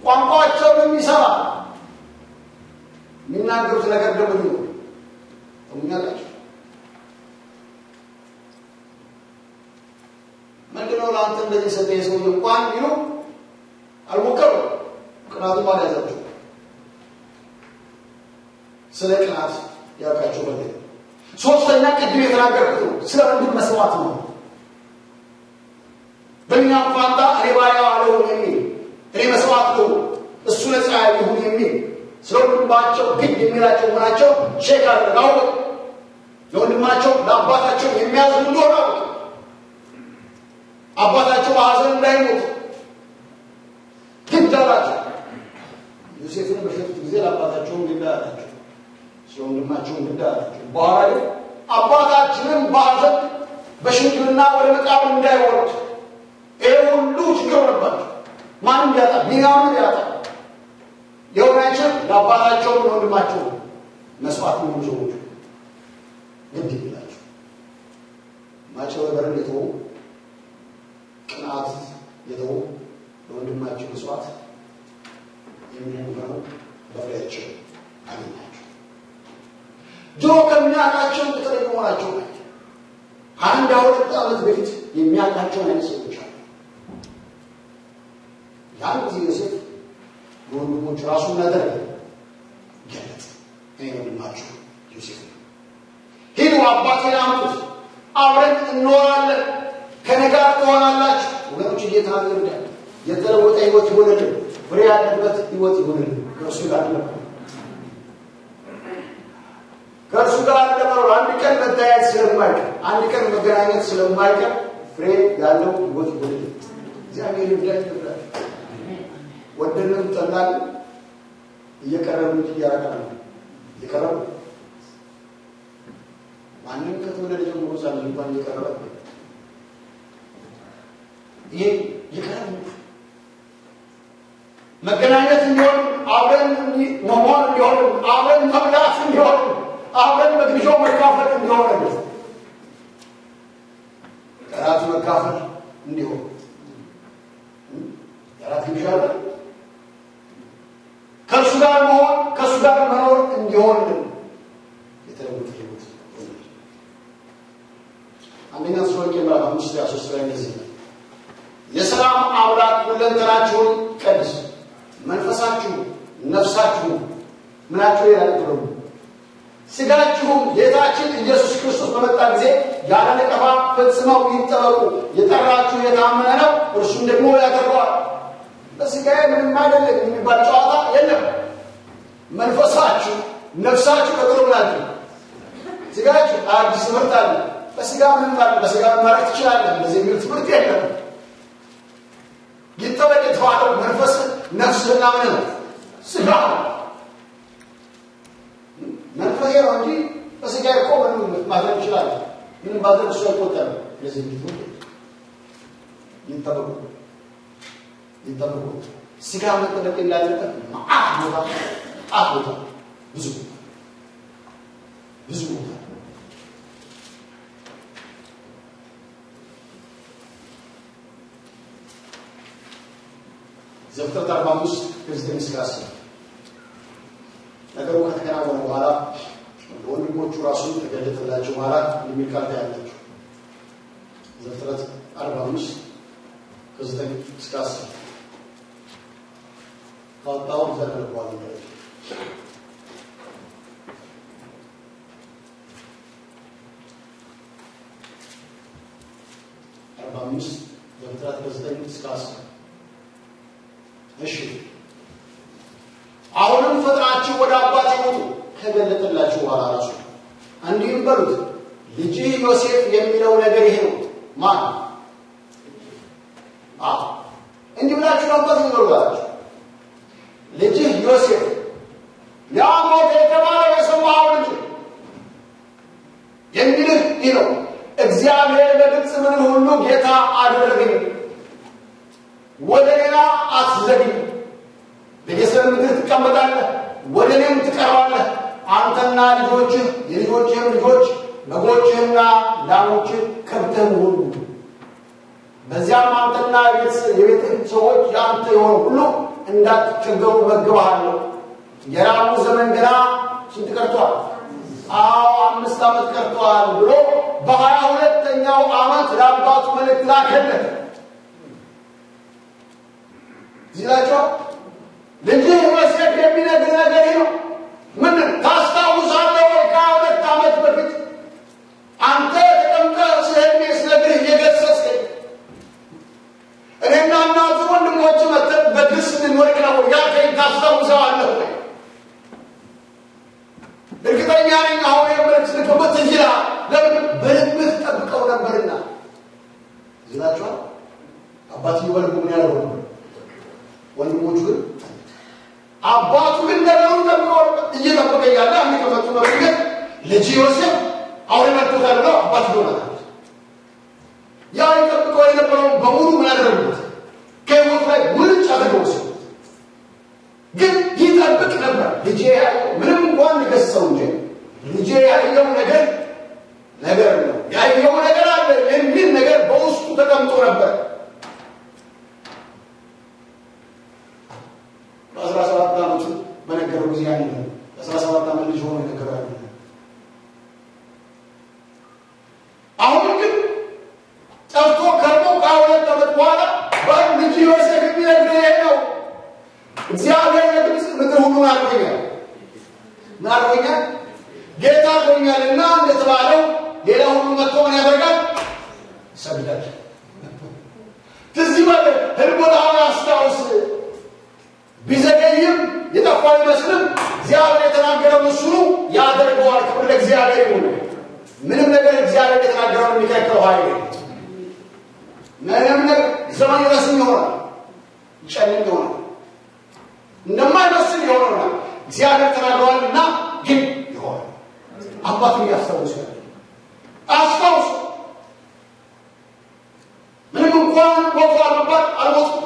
ቋንቋቸውን የሚሰማ የሚናገሩት ነገር ደግሞ ቢኖር ተሙኛላቸው። ምንድነው ለአንተ እንደዚህ ሰጠኝ ሰውዬ እንኳን ቢሉ አልሞከሩም። ቅናቱም አልያዛቸው። ስለ ቅናት ያውቃቸው ፈለገ። ሶስተኛ ቅድም የተናገርኩት ነው፣ ስለ ወንድም መስዋዕት ነው። በእኛም ፋንታ እኔ ባሪያው አልሆንም የሚል እኔ መስዋዕት ልሁን እሱ ነፃ ይሁን የሚል ስለ ወንድማቸው ግድ የሚላቸው መሆናቸው check አደረገ፣ አወቀ። ለወንድማቸው ለአባታቸው የሚያዝኑ እንደሆነ አወቀ። አባታቸው በሐዘን እንዳይሞት ግድ አላቸው። ዮሴፍን በሸጡት ጊዜ ለአባታቸውም ግድ አላቸው፣ ስለ ወንድማቸውም ግድ አላቸው። በኋላ ግን አባታችንን በሐዘን በሽምግልና ወደ መቃብር እንዳይወርድ ይሄ ሁሉ ችግር ሆነባቸው። ማንም ቢያጣ ቢንያምን ቢያጣ ሊሆን አይችልም። ለአባታቸውም ለወንድማቸው መስዋዕት የሚሆኑ ሰዎች ግድ ይላቸው። ማጭበርበርን የተዉ ቅንዓት የተዉ ለወንድማቸው መስዋዕት የሚሆኑ ሆነው በፍሬያቸው አገኛቸው። ድሮ ከሚያውቃቸው የተለዩ መሆናቸው ናቸው። 1-2 ዓመት በፊት የሚያውቃቸውን አይነት ሰዎች አሉ። ያን ጊዜ ዮሴፍ ለወንድሞቹ ራሱን አደረገ፣ ገለጠ። እኔ ወንድማችሁ ዮሴፍ ነኝ። ሂዱ አባቴን አምጡት፣ አብረን እንኖራለን፣ ከእኔ ጋር ትሆናላችሁ። ወገኖች ጌታ ይርዳን። የተለወጠ ሕይወት ይሆንልን፣ ፍሬ ያለበት ሕይወት ይሆንልን። ከእርሱ ጋር ለመኖር ከእርሱ ጋር ለመኖር አንድ ቀን መታየት ስለማይቀር፣ አንድ ቀን መገናኘት ስለማይቀር ፍሬ ያለው ሕይወት ይሆንልን። እግዚአብሔር ይርዳን። ይርዳን። ወደንም ጠላን እየቀረብን እንጂ እያራቀን ነው። እየቀረቡ ማንም ከተወለደ ጀምሮ ሕፃን ልጅ እንኳን እየቀረበ ይሄ እየቀረቡ መገናኘት እንዲሆን አብረን መሆን እንዲሆን አብረን መብላት እንዲሆን አብረን በግብዣው መካፈል እንዲሆን እራት መካፈል እንዲሆን እራት ግብዣ አለ። ከእርሱ ጋር መሆን ከእርሱ ጋር መኖር እንዲሆን የተለወጠ ሕይወት። አንደኛ ተሰሎንቄ ምዕራፍ 5:23 ላይ እንደዚህ ይላል፣ የሰላም አምላክ ሁለንተናችሁን ይቀድስ፣ መንፈሳችሁ፣ ነፍሳችሁ፣ ምናችሁ ይላል ሥጋችሁም ጌታችን ኢየሱስ ክርስቶስ በመጣ ጊዜ ያለ ነቀፋ ፈጽመው ይጠበቁ። የጠራችሁ የታመነ ነው፣ እርሱም ደግሞ ያደርገዋል። በሥጋዬ ምንም አይደለም የሚባል ጨዋታ የለም። መንፈሳችሁ፣ ነፍሳችሁ ቀጥሎ ምናችሁ ሥጋችሁ። አዲስ ትምህርት አለ። በሥጋ ምንም አለ፣ በሥጋ ማድረግ ትችላለህ፣ እንደዚህ የሚል ትምህርት የለም። ይጠበቅ የተባለው መንፈስ፣ ነፍስህና ምን ነው ሥጋ ነው። መንፈሴ ነው እንጂ በሥጋ እኮ ምንም ማድረግ እችላለሁ፣ ምንም ባደርግ እሱ አይቆጠርም። እንደዚህ የሚል ትምህርት ይጠበቁ ይጠበቁ። ሥጋ መጠበቅ እንዳለበት መዓት ቦታ መዓት ቦታ ብዙ ቦታ ብዙ ቦታ ዘፍጥረት 45:9-10 ነገሩ ከተከናወነ በኋላ ለወንድሞቹ ራሱን ተገለጠላቸው በኋላ የሚል ቃል ታያላችሁ። ዘፍጥረት 45 ከ9 እስከ 10 ካወጣሁ ዘነበዋል። 45 ዘፍጥረት ከ9 እስከ 10። እሺ አሁንም ፈጥናችሁ ወደ አባቴ ውጡ ከገለጠላችሁ በኋላ ራሱ እንዲህም በሉት ልጅህ ዮሴፍ የሚለው ነገር ይሄ ነው። ማን? አዎ እንዲህ ብላችሁ ለአባቴ ንገሩት። ልጅህ ዮሴፍ ያ ሞተ የተባለው የሰማኸው ልጅ የሚልህ ይህ ነው። እግዚአብሔር በግብፅ ምድር ሁሉ ጌታ አደረገኝ፣ ወደ ሌላ አትዘግይ። በጌሤም ምድር ትቀመጣለህ፣ ወደ እኔም ትቀርባለህ። አንተና ልጆችህ የልጆችህም ልጆች በጎችህና ላሞችህ ከብትህም ሁሉ። በዚያም አንተና የቤትህ ሰዎች የአንተ የሆኑ ሁሉ እንዳትቸገሩ እመግብሃለሁ። የራቡ ዘመን ገና ስንት ቀርቷል? አዎ 5 ዓመት ቀርቷል ብሎ በ22ኛው ዓመት ለአባቱ መልእክት ላከለት። እዚህ ልጅህ ዮሴፍ የሚነግርህ ነገር ይህ ነው። ምን ታስታውሳለህ ወይ? ከ22 ዓመት በፊት አንተ ተቀምጠህ ስለ ሕልሜ ስነግርህ የገሰጽከኝ እኔና እናቱ ወንድሞች መጥተን በግብፅ እንወድቅ ነው ያልከኝ ታስታውሰዋለህ ወይ? እርግጠኛ ነኝ አሁን የመልእክት ልክበት ትዝ ይልሃል። ለምን? በልብህ ጠብቀው ነበርና። እዚህ እላችኋለሁ አባትየው በልቡ ምን ያደርገው ነበር? ወንድሞቹ ግን አባቱ ግን ነገሩን ጠብቀው እየጠበቀ እያለ አንድ ቀን መጡ በድንገት ልጅ ዮሴፍ አውሬ መጥቶታል ብለው አባትየው ነገሩት። ያ ይጠብቀው የነበረውን በሙሉ ምን አደረጉበት? ከሕይወቱ ላይ ሙልጭ አድርገው ወሰዱት። ግን ይጠብቅ ነበር። ልጄ ያየው ምንም እንኳን ልገሥጸው እንጂ ልጄ ያየው ነገር ነገር ነው ያየው ነገር አለ የሚል ነገር በውስጡ ተቀምጦ ነበር። በ17 ዓመቱ በነገረው ጊዜ ያን ነው። በ17 ዓመት ልጅ ሆኖ የነገረው ያን ነው። አሁን ግን ጠፍቶ ከርሞ ከ2 ዓመት በኋላ ልጅ ዮሴፍ የሚነግርህ ይሄ ነው። እግዚአብሔር በግብፅ ምድር ሁሉ አድርጎኛል። ምን አድርጎኛል? ጌታ አድርጎኛልና እንደተባለው ሌላ ሁሉ መጥቶ ምን ያደርጋል? ይሰግዳል። ትዝ ይበልህ፣ ሕልሙን አሁን አስታውስ። ቢዘገይም የጠፋ አይመስልም። እግዚአብሔር የተናገረው እሱ ነው ያደርገዋል። ክብር ለእግዚአብሔር ይሁን። ምንም ነገር እግዚአብሔር የተናገረውን የሚከለክለው ኃይል የለም። ምንም ነገር ዘመን ይረስም ይሆናል፣ ይጨልም ይሆናል፣ እንደማይመስል ይሆናል። እግዚአብሔር ተናግሯልና ግን ይሆናል። አባቱን እያስታውሱ ያለ አስታውሱ። ምንም እንኳን ሞቷል ቢባል አልሞትኩም፣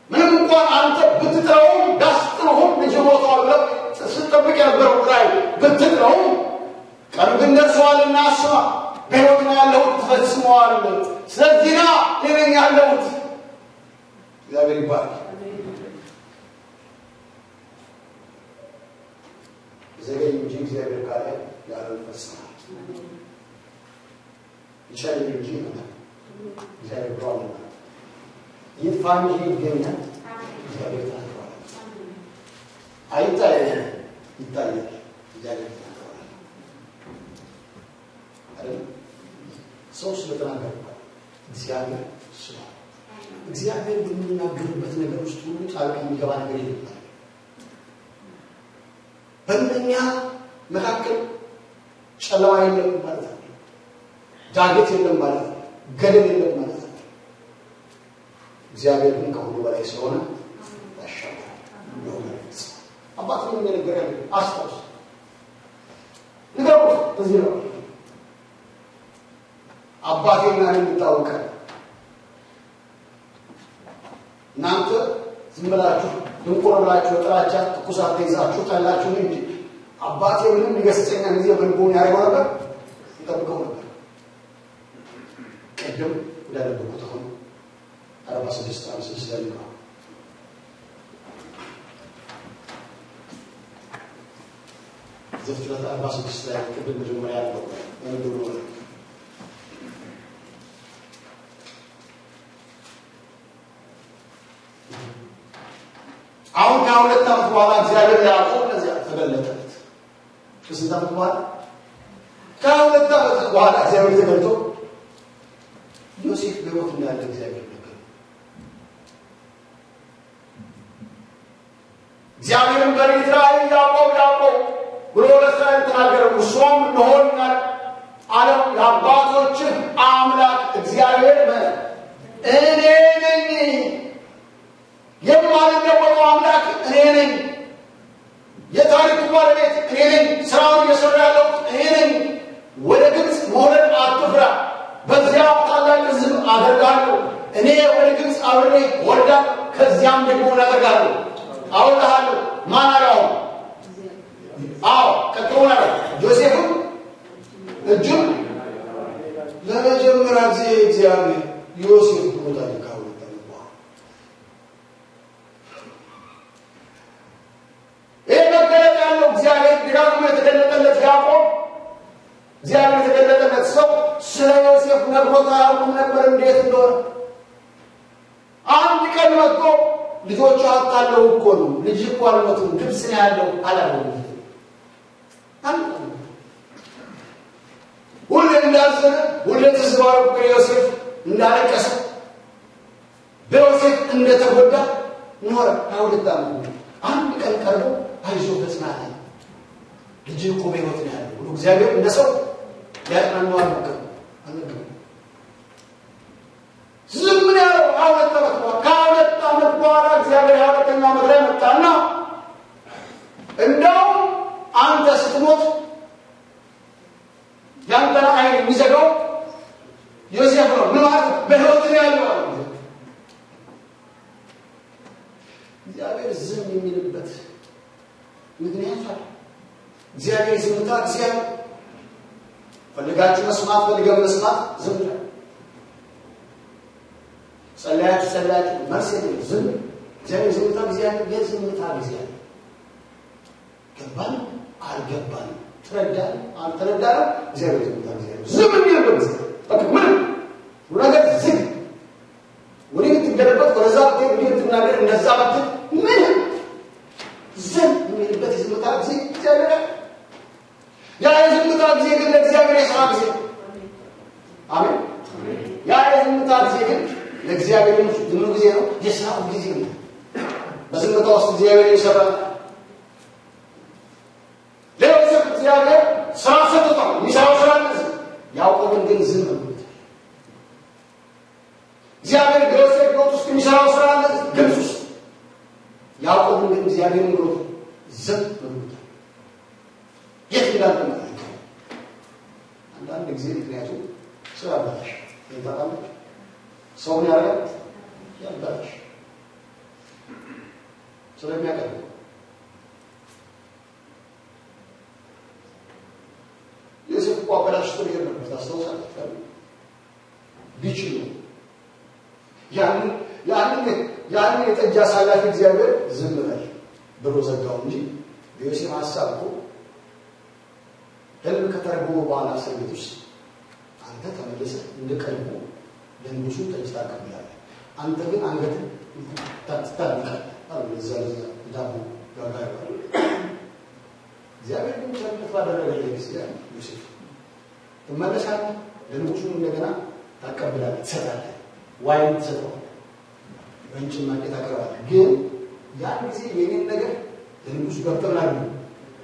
ምንም እንኳን አንተ ብትጥለውም ዳስጥለውም ልጅ ሞቷል ብለህ ስትጠብቅ የነበረው ራእይ ብትጥለውም ቀኑ ግን ደርሷልና ስማ፣ በሕይወት ነው ያለሁት ትፈጽመዋል። ስለዚህ ና እኔ ነኝ ያለሁት። እግዚአብሔር ይባረክ። ዘገይ እንጂ እግዚአብሔር ካለ ያለው ይፈጽማል። ይጨልም እንጂ ይመጣል። እግዚአብሔር ብሏልና። ይጥፋ እንጂ ይገኛል። እግዚአብሔር ተናግሯል። አይታየም፣ ይታያል። እግዚአብሔር ተናግሯል አይደል? ሰው ስለተናገረ እግዚአብሔር ስላለ እግዚአብሔር በሚናገርበት ነገር ውስጥ ሁሉ ጣልቃ የሚገባ ነገር የለም። በእነኛ መካከል ጨለማ የለም ማለት ነው። ዳገት የለም ማለት ነው። ገደል የለም ማለት ነው። እግዚአብሔር ግን ከሁሉ በላይ ስለሆነ ያሻግራል። ይሆናል። አባት ምን እንደነገረ አስታውስ፣ ንገሩት። እዚህ ነው አባቴና እኔ እንታወቃለን። እናንተ ዝም ብላችሁ ድንቁር ብላችሁ ጥላቻ ትኩሳት ተይዛችሁ ጠላችሁ እንጂ አባቴ ምንም ሊገስጸኝ ጊዜ በልቦን ያደርገው ነበር፣ ይጠብቀው ነበር። ቅድም እንዳነበብኩት አሁን 46 56 ላይ ነው። ዘፍጥረት 46 ላይ ቅድም መጀመሪያ ያለው ያነበብነው ላይ ከ22 ዓመት በኋላ እግዚአብሔር ለያዕቆብ ለዚያ ተገለጠለት። ከስንት ዓመት በኋላ? ከ22 ዓመት በኋላ እግዚአብሔር ተገልጦ ዮሴፍ በሕይወት እንዳለ እግዚአብሔር ነገረው። እግዚአብሔርም በሌሊት ራእይ ያዕቆብ ያዕቆብ ብሎ ለእስራኤል ተናገረው። እርሱም እነሆኝ አለው። የአባቶችህ አምላክ እግዚአብሔር እኔ ነኝ፣ የማልለወጠው አምላክ እኔ ነኝ፣ የታሪኩ ባለቤት እኔ ነኝ፣ ስራውን እየሰራ ያለው እኔ ነኝ። ወደ ግብፅ መውረድ አትፍራ፣ በዚያ ታላቅ ሕዝብ አደርጋለሁ። እኔ ወደ ግብፅ አብሬ ወርዳለሁ፣ ከዚያም ደግሞ አደርጋለሁ፣ አወጣሃለሁ። ማን አለው? አዎ ቀጥሎ አለው ዮሴፍም እጁን ለመጀመሪያ ጊዜ እግዚአብሔር ዮሴፍ ብሎታል። ካወጣ በኋላ ይሄ መገለጥ ያለው እግዚአብሔር ደጋግሞ የተገለጠለት ያዕቆብ እግዚአብሔር የተገለጠለት ሰው ስለ ዮሴፍ ነግሮት አያውቅም ነበር እንዴት እንደሆነ። አንድ ቀን መጥቶ ልጆቹ አታለው እኮ ነው፣ ልጅ እኮ አልሞትም፣ ግብፅ ነው ያለው አላለው። ሁሌ እንዳዘነ ሁሌ ትዝ ባለው ቁጥር ዮሴፍ እንዳለቀሰ በዮሴፍ እንደተጎዳ ኖረ። 22 ዓመት አንድ ቀን ቀርቦ አይዞህ ተጽናና፣ ልጅ እኮ በሕይወት ነው ያለው ብሎ እግዚአብሔር እንደ ሰው ሊያጽናናው አልሞከረም። ዝም ነው ያለው። 22 ዓመት በኋላ ከ22 ዓመት በኋላ እግዚአብሔር 22ኛው ዓመት ላይ መጣና እንደውም አንተ ስትሞት ያንተን ዓይን የሚዘጋው ዮሴፍ ነው። ምን ማለት ነው? በሕይወት ነው ያለው አለ። እግዚአብሔር ዝም የሚልበት ምክንያት አለ። እግዚአብሔር ዝምታ እግዚአብሔር ፈልጋችሁ መስማት ፈልገን መስማት ዝም ይላል። ጸለያችሁ ጸለያችሁ መልስ የለም፣ ዝም። እግዚአብሔር ዝምታ እግዚአብሔር የዝምታ ጊዜ አለ። ገባን አልገባንም፣ ትረዳን አልተረዳንም፣ እግዚአብሔር ዝምታ እግዚአብሔር ዝም የሚልበት ጊዜ በቃ ምንም ነገር ዝግ፣ ወዲህ ብትገለበጥ ወደዛ ብትሄድ ወዲህ ብትናገር እንደዛ ብትል ምንም ዝም የሚልበት የዝምታ ጊዜ እግዚአብሔር አለ። ያ የዝምታ ጊዜ ግን ለእግዚአብሔር የሥራ ጊዜ ነው። አሜን። ያ የዝምታ ጊዜ ግን ለእግዚአብሔር ምኑ ጊዜ ነው? የሥራው ጊዜ ነው። በዝምታ ውስጥ እግዚአብሔር ይሰራል። ለዮሴፍ እግዚአብሔር ስራ ሰጥቶታል። የሚሰራው ስራ እንደዚህ። ያዕቆብን ግን ዝም ብሎታል። እግዚአብሔር በዮሴፍ ሕይወት ውስጥ የሚሰራው ስራ አለ ግብፅ ውስጥ። ያዕቆብን ግን እግዚአብሔር ብሎት ዝም ብሎታል። የት እንዳለ ማለት አንዳንድ ጊዜ ምክንያቱም ሰው ያበላሽ ይታጣለች። ሰውን ያደርጋል ያበላሽ ስለሚያቀርብ ዮሴፍ እኮ አበላሽቶ ሊሄድ ነበር። ታስታውሳለህ? ቢችል ነው ያንን የጠጅ አሳላፊ እግዚአብሔር ዝም በል ብሎ ዘጋው እንጂ በዮሴፍ ሀሳብ እኮ ህልም ከተረጎመ በኋላ እስር ቤት ውስጥ አንተ ተመልሰህ እንደ ቀድሞ ለንጉሱ ጠጅ ታቀብላለህ፣ አንተ ግን አንገትህን ታንቃለህ አሉ። ለዛ ዳቦ ጋጋሪ እግዚአብሔር ግን ቸርነት ባደረገልህ ጊዜ ዮሴፍ ትመለሳለህ፣ ለንጉሱም እንደገና ታቀብላለህ፣ ትሰጣለህ፣ wine ትሰጠዋለህ፣ ወይን ጭማቂ ታቀርባለህ። ግን ያን ጊዜ የኔን ነገር ለንጉሱ ገብተህ ምናምን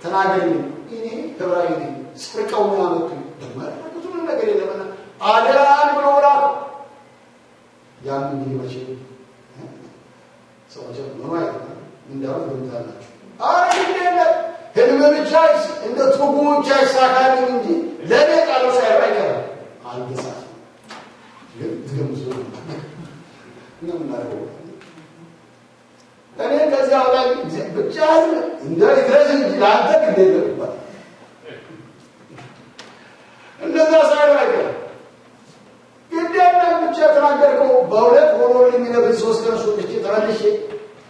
ተናገርልኝ፣ እኔ ዕብራዊ ነኝ፣ ሰርቀው ነው ያመጡኝ፣ ደግሞ ያደረጉት ምንም ነገር የለምና አደራህን ብሎ ላከው። ያም እንግዲህ መቼም ሰው መቼም ምን ማለት ነው እንዳሉት ገምታላችሁ። ኧረ ግድ የለም ህልም ብቻ እንደ ትርጉሙ ብቻ ይሳካልኝ እንጂ ለእኔ ቃሉ ሳይሆን አይቀርም። አልተጻፈም፣ ግን ትገምቱ እና የምናደርገው እኔ ከዚያ ላይ ብቻ እንደ ይድረስ እንጂ ለአንተ ግድ የለም ይባላል። እንደዛ ሳይሆን አይቀርም። ግድ የለም ብቻ የተናገርከው በእውነት ሆኖልኝ ነበር። 3 ቀን ሶጥቼ ተመልሼ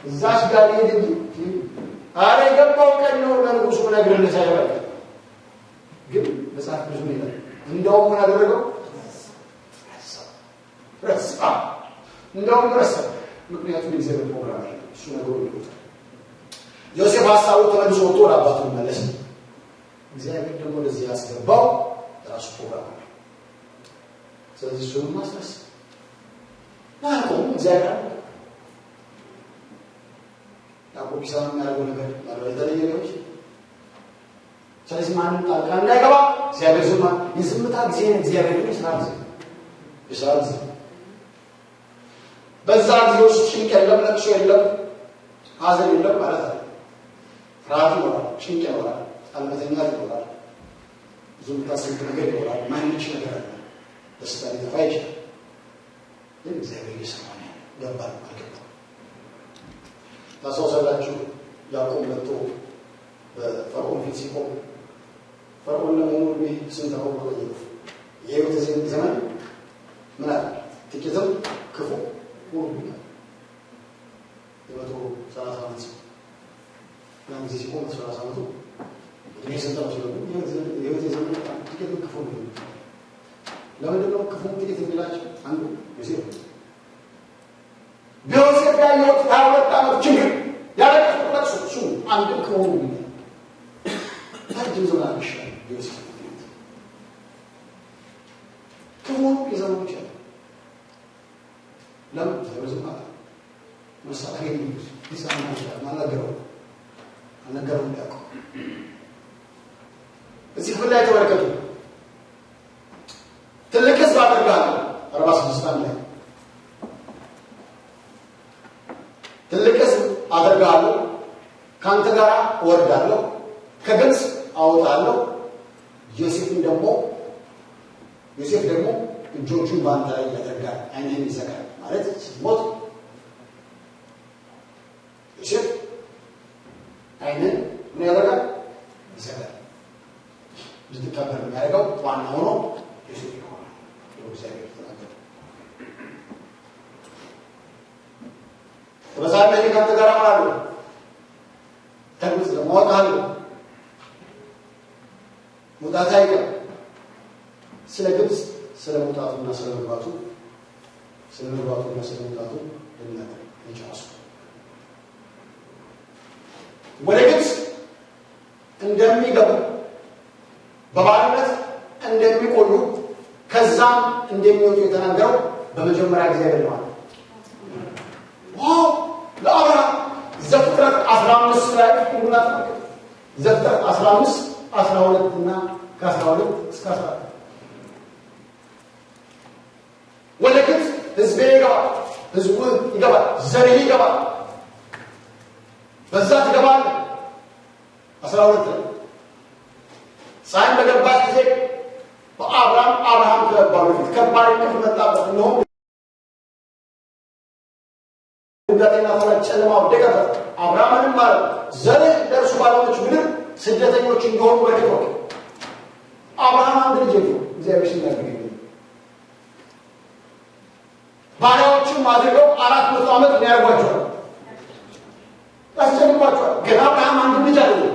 እዛች ጋር ልሄድ እንጂ ኧረ የገባው ቀን ነው ለንጉሱ እነግርልህ ሳይሆን አይቀርም። ግን መጽሐፍ ቅዱስ ምን ይላል? እንደውም ምን አደረገው? ረሳ። እንደውም ረሳ። ምክንያቱም የእግዚአብሔር ፕሮግራም አለ። እሱ ነገሩ ይወጣል። ዮሴፍ ሀሳቡ ተመልሶ ወጥቶ ወደ አባቱ መለስ። እግዚአብሔር ደግሞ ወደዚህ ያስገባው የራሱ ፕሮግራም አለ። ስለዚህ እሱንም ማስረስ ያዕቆብ እግዚአብሔር አለ። ያዕቆብ ቢሰማ የሚያደርገው ነገር ምናልባት የተለየ ሊሆን ይችላል። ስለዚህ ማንም ጣልቃ እንዳይገባ እግዚአብሔር ዝም አለ። የዝምታ ጊዜ ነው። እግዚአብሔር ግን የስራ ጊዜ የስራ ጊዜ። በዛ ጊዜ ውስጥ ጭንቅ የለም፣ ለቅሶ የለም፣ ሀዘን የለም ማለት አለ። ፍርሃት ይኖራል፣ ጭንቅ ይኖራል፣ አለመተኛት ይኖራል፣ ብዙ የምታስቡት ነገር ይኖራል። ማንች ነገር አለ። ደስታ ሊጠፋ ይችላል። ግን እግዚአብሔር እየሰራ ነው ያለው። ገባን አልገባም? ታስታውሳላችሁ ያዕቆብ መጥቶ በፈርዖን ፊት ሲቆም ፈርዖን ለመሆኑ ዕድሜህ ስንት ነው ብሎ ጠየቀው። የሕይወት ዘመን ምን አለ? ጥቂትም ክፉ ሆኖብኛል። የ130 ዓመት ሰው ያን ጊዜ ሲቆም 130 ዓመቱ እድሜ ስንት ነው ሲለው የሕይወት ዘመን በጣም ጥቂትም ክፉ ነው። ለምንድን ነው ክፉም ጥቂት የሚላቸው? አንዱ ዮሴፍ ነው። በዮሴፍ ያየሁት 22 ዓመት ችግር ያለቀስኩት ለቅሶ እሱ አንድም ክፉ ሆኖብኛል። ረጅም ዘመን አልቅሻለሁ በዮሴፍ ምክንያት። ክፉ ሆኖ የዘመኑ ይችላል። ለምን እግዚአብሔር ዝም አለ? መሳሪያ ሊሰማ ይችላል። አልነገረውም አልነገረውም ያዕቆብ። እዚህ ክፍል ላይ ተመልከቱ። ትልቅ ሕዝብ አደርግሃለሁ 46 ላይ ትልቅ ሕዝብ አደርግሃለሁ፣ ከአንተ ጋር እወርዳለሁ፣ ከግብፅ አወጣለሁ። ዮሴፍ ደግሞ እጆቹን በአንተ ላይ ያደርጋል፣ ዓይንህን ይዘጋል። ማለት ስትሞት ዮሴፍ ዓይንህን ምን ያደርጋል? ይዘጋል። እንድትቀበር የሚያደርገው ዋና ሆኖ ዮሴፍ ይሆናል ብሎ እግዚአብሔር ተናገረ። ትበዛለህ፣ እኔ ከአንተ ጋር እሆናለሁ፣ ከግብፅ ደግሞ አወጣሃለሁ። መውጣት አይቀርም። ስለ ግብፅ ስለ መውጣቱና ስለ መግባቱ ስለ መግባቱና ስለ መውጣቱ ልናገር እንጨርሱ። ወደ ግብፅ እንደሚገቡ በባርነት እንደሚቆዩ ከዛም እንደሚወጡ የተናገረው በመጀመሪያ እግዚአብሔር ነው። Wow! ለአብርሃም ዘፍጥረት 15 ላይ ሁሉና ዘፍጥረት 15 12 እና ከ12 እስከ 14 ወደ ግብፅ ሕዝቤ ይገባል፣ ሕዝቡ ይገባል፣ ዘርህ ይገባል፣ በዛ ትገባለህ። 12 ላይ ፀሐይም በገባች ጊዜ በአብርሃም አብርሃም ከመባሉ በፊት ከባድ እንቅልፍ መጣበት። እነሆ ድንጋጤና ፍርሃት ጨለማ ወደቀበት። አብርሃምንም አለው ዘርህ ለእርሱ ባልሆነች ምድር ስደተኞች እንደሆኑ በእርግጥ እወቅ። አብርሃም አንድ ልጅ የለውም፣ እግዚአብሔር ሲናገር ባሪያዎችም አድርገው 400 ዓመት ያደርጓቸዋል፣ ያስጨንቋቸዋል። ግን አብርሃም አንድ ልጅ አይደለም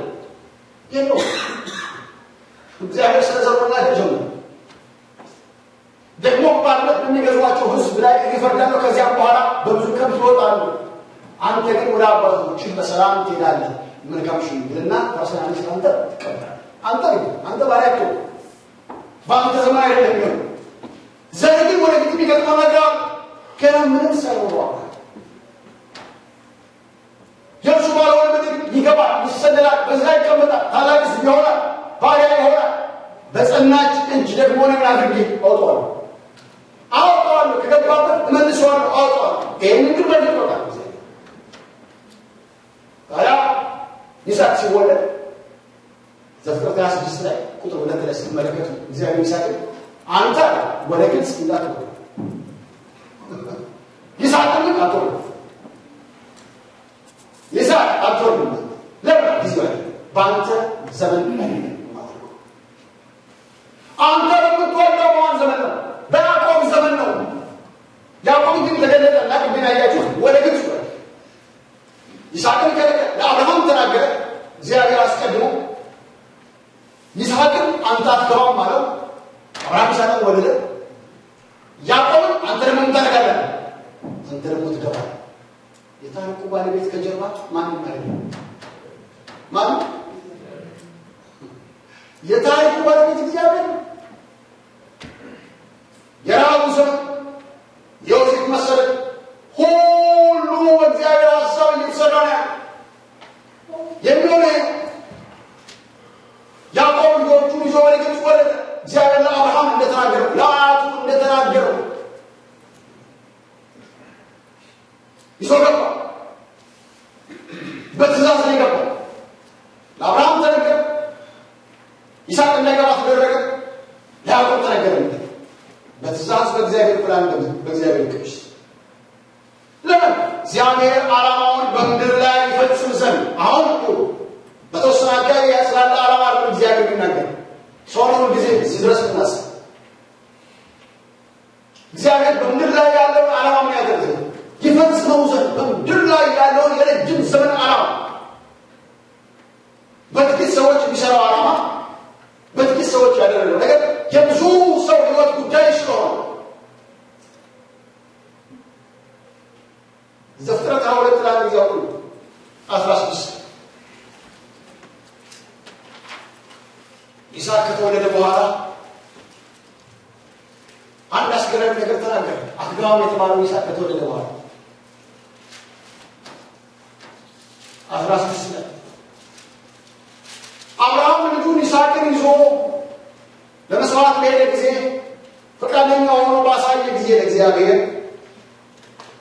የለውም። እግዚአብሔር ስለ ዘሩ መናገር ጀመረ። ደግሞ ባርነት በሚገዟቸው ሕዝብ ላይ እፈርዳለሁ፣ ከዚያም በኋላ በብዙ ከብት ይወጣሉ። አንተ ግን ወደ አባቶችህ በሰላም ትሄዳለህ፣ መልካም ሽምግልና ራስህን አንተ ትቀበላለህ። አንተ ግን አንተ ባሪያ አትሆንም፣ በአንተ ዘመን አይደለም የሚሆነው። ዘርህ ግን ወደፊት የሚገጥመው ነገር ገና ምንም ሳይኖረው አብርሃም የእርሱ ባልሆነ ምድር ይገባል፣ ይሰደዳል፣ በዛ ይቀመጣል፣ ታላቅ ሕዝብ ይሆናል፣ ባሪያ ይሆናል። በጸናች እጅ ደግሞ እኔ አድርጌ አወጣዋለሁ አወጣዋለሁ፣ ከገባበት እመልሰዋለሁ፣ አወጣዋለሁ። ይህንን ግን በእርግጥ በቃ ታዲያ ይስሐቅ ሲወለድ ዘፍጥረት 26 ላይ ቁጥር 2 ላይ ስትመለከቱ እግዚአብሔር ይስሐቅን አንተ ወደ ግብፅ እንዳትወርድ ይስሐቅን ግን አትወርድም፣ ይስሐቅ አትወርድም። ለምን? ጊዜው አይደለም፣ በአንተ ዘመን አይደለም የማደርገው። አንተ በምትወልደው በማን ዘመን ነው? በያዕቆብ ዘመን ነው። ያዕቆብ ግን ተገለጠና ቅድም ያያችሁት ወደ ግብፅ ወረደ። ይስሐቅን ከለከለ። ለአብርሃም ተናገረ እግዚአብሔር አስቀድሞ ይስሐቅን አንተ አትገባም አለው። አብርሃም ይስሐቅን ወለደ። ያዕቆብን አንተ ደግሞ ምን ታደርጋለህ? አንተ ደግሞ ትገባለህ። የታሪኩ ባለቤት ከጀርባ ማንም አይደለም፣ ማን? የታሪኩ ባለቤት እግዚአብሔር ነው። የረሃቡ ዘመን፣ የዮሴፍ መሰደድ ሁሉ በእግዚአብሔር ሀሳብ እየተሰራ ነው ያለው። የሚሆነ ያዕቆብ ልጆቹን ይዞ ወደ ግብፅ ወረደ። እግዚአብሔር ለአብርሃም እንደተናገረው ለአያቱ እንደተናገረው ይዞ ገባ። በትእዛዝ ነው የገባው። ለአብርሃም ተነገረ፣ ይስሐቅ እንዳይገባ ተደረገ፣ ለያዕቆብ ተነገረ። በትእዛዝ በእግዚአብሔር ፕላን፣ በእግዚአብሔር እቅድ። ለምን? እግዚአብሔር ዓላማውን በምድር ላይ ይፈጽም ዘንድ። አሁን እኮ በተወሰነ አካባቢ ስላለ ዓላማ አይደለም እግዚአብሔር የሚናገር። ሰው ነው ጊዜ እዚህ ድረስ ምናስብ እግዚአብሔር በምድር ላይ ያለውን ዓላማ ምን ያደርግ ዘንድ ይፈጽመው ዘንድ በምድር ላይ ያለውን የረጅም ዘመን ዓላማ በጥቂት ሰዎች የሚሰራው ዓላማ በጥቂት ሰዎች ያደረገው ነገር የብዙ ሰው ሕይወት ጉዳይ ስለሆነ ዘፍጥረት 22 ላይ ያውቁ 16 ይስሐቅ ከተወለደ በኋላ አንድ አስገራሚ ነገር ተናገረ። አትገባም የተባለው ይስሐቅ ከተወለደ በኋላ 16 ላይ አብርሃም ልጁን ይስሐቅን ይዞ ለመስዋዕት በሄደ ጊዜ ፈቃደኛ ሆኖ ባሳየ ጊዜ ለእግዚአብሔር